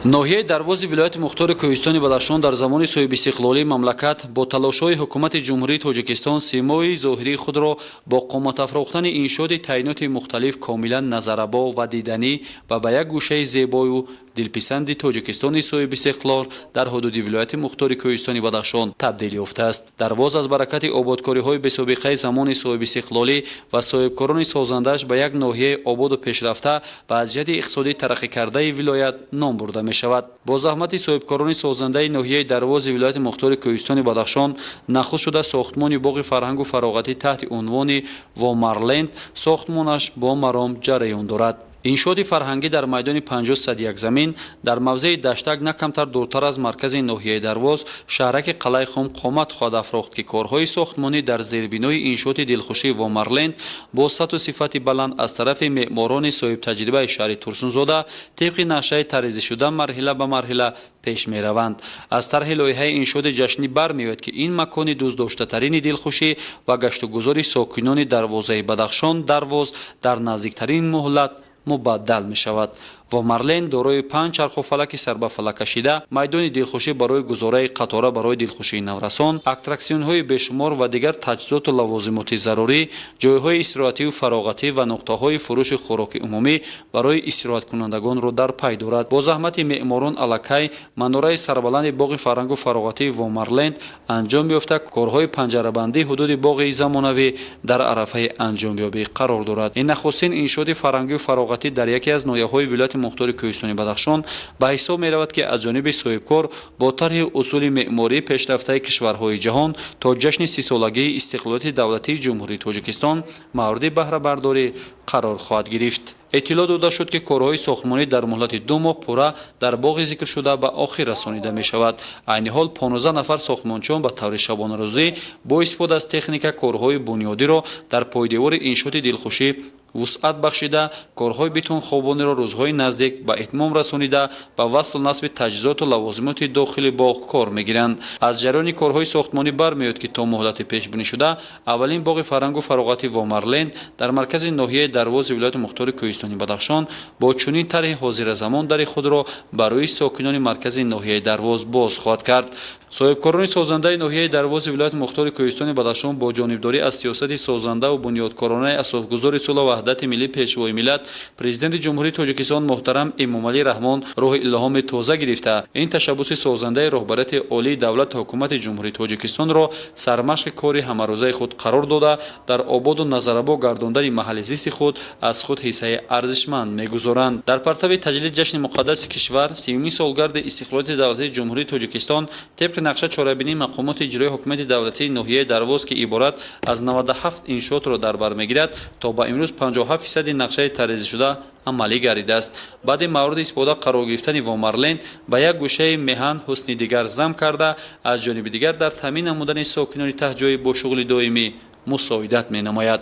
Ноҳияи Дарвози вилояти мухтори Кӯҳистони Бадахшон дар замони соҳибистиқлолии мамлакат бо талошҳои ҳукумати Ҷумҳурии Тоҷикистон симои зоҳирии худро бо қоматафрохтани иншооти таъиноти мухталиф комилан назарабо ва диданӣ ва ба як гӯшаи зебою дилписанди Тоҷикистони соҳибистиқлол дар ҳудуди вилояти мухтори Кӯҳистони Бадахшон табдил ёфтааст. Дарвоз аз баракати ободкориҳои бесобиқаи замони соҳибистиқлолӣ ва соҳибкорони созандааш ба як ноҳияи ободу пешрафта ва аз ҷиҳати иқтисодӣ тараққикардаи вилоят ном бурда мешавад. Бо заҳмати соҳибкорони созандаи ноҳияи Дарвози вилояти мухтори Кӯҳистони Бадахшон нахуст шуда сохтмони боғи фарҳангу фароғатӣ таҳти унвони Вомарленд сохтмонаш бо маром ҷараён дорад. Иншооти фарҳангӣ дар майдони 50 01 замин дар мавзеи Даштак, на камтар дуртар аз маркази ноҳияи Дарвоз, шаҳраки Қалъаи Хум қомат хоҳад афрохт, ки корҳои сохтмонӣ дар зербинои иншооти дилхушии Вомарленд бо сатҳу сифати баланд аз тарафи меъморони соҳибтаҷрибаи шаҳри Турсунзода тибқи нақшаи тарҳрезишуда марҳила ба марҳила пеш мераванд. Аз тарҳи лоиҳаи иншооти ҷашнӣ бармеояд, ки ин макони дӯстдоштатарини дилхушӣ ва гаштугузори сокинони Дарвозаи Бадахшон Дарвоз дар наздиктарин муҳлат мубаддал мешавад. Вомарлен дорои панҷ чархуфалаки сарбафалаккашида, майдони дилхушӣ барои гузораи қатора барои дилхушии наврасон, аттраксионҳои бешумор ва дигар таҷҳизоту лавозимоти зарурӣ, ҷойҳои истироҳатию фароғатӣ ва нуқтаҳои фурӯши хӯроки умумӣ барои истироҳаткунандагонро дар пай дорад. Бо заҳмати меъморон аллакай манораи сарбаланди боғи фарҳангу фароғатии Вомарленд анҷом ёфта, корҳои панҷарабандии ҳудуди боғи замонавӣ дар арафаи анҷомёбӣ қарор дорад. Ин нахустин иншооти фарҳангию фароғатӣ дар яке аз ноҳияҳои вилояти мухтори Кӯҳистони Бадахшон ба ҳисоб меравад, ки аз ҷониби соҳибкор бо тарҳи усули меъмории пешрафтаи кишварҳои ҷаҳон то ҷашни 30-солагии истиқлолияти давлатии Ҷумҳурии Тоҷикистон мавриди баҳрабардорӣ қарор хоҳад гирифт. Иттилоъ дода шуд, ки корҳои сохтмонӣ дар муҳлати 2 моҳ пурра дар боғи зикршуда ба охир расонида мешавад. Айни ҳол 15 нафар сохтмончиён ба таври шабонарӯзӣ бо истифода аз техника корҳои бунёдиро дар пойдевори иншооти дилхушӣ вусъат бахшида, корҳои бетонхобониро рӯзҳои наздик ба итмом расонида, ба васлу насби таҷҳизоту лавозимоти дохили боғ кор мегиранд. Аз ҷараёни корҳои сохтмонӣ бармеояд, ки то муҳлати пешбинишуда аввалин боғи фарҳангу фароғати Вомарленд дар маркази ноҳияи Дарвози вилояти мухтори Кӯҳистони Бадахшон бо чунин тарҳи ҳозиразамон дари худро барои сокинони маркази ноҳияи Дарвоз боз хоҳад кард. Соҳибкорони созандаи ноҳияи Дарвози вилояти мухтори Кӯҳистони Бадахшон бо ҷонибдорӣ аз сиёсати созандаву бунёдкоронаи асосгузори сулҳу ваҳдати миллӣ, Пешвои миллат, Президенти Ҷумҳурии Тоҷикистон муҳтарам Эмомалӣ Раҳмон роҳи илҳоми тоза гирифта, ин ташаббуси созандаи роҳбарияти олии давлату ҳукумати Ҷумҳурии Тоҷикистонро сармашқи кори ҳамарӯзаи худ қарор дода, дар ободу назаррабо гардондани маҳалли зисти худ аз худ ҳиссаи арзишманд мегузоранд. Дар партави таҷлили ҷашни муқаддаси кишвар, 30-умин солгарди истиқлолияти давлатии Ҷумҳурии Тоҷикистон, тибқи нақша чорабинии мақомоти иҷроии ҳукумати давлатии ноҳияи Дарвоз, ки иборат аз 97 иншоотро дар бар мегирад, то ба имрӯз 57 фисади нақшаи тарҳрезишуда амалӣ гардидааст. Баъди мавриди истифода қарор гирифтани Вомарленд ба як гӯшаи меҳан ҳусни дигар зам карда, аз ҷониби дигар дар таъмин намудани сокинони таҳҷоӣ бо шуғли доимӣ мусоидат менамояд.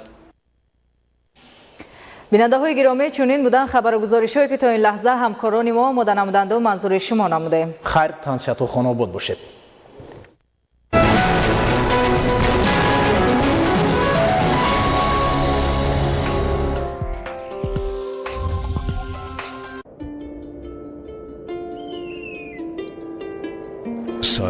Бинандаҳои гиромӣ, чунин буданд хабару гузоришҳое, ки то ин лаҳза ҳамкорони мо омода намуданду манзури шумо намудаем. Хайр, тансиҳату хонаобод бошед.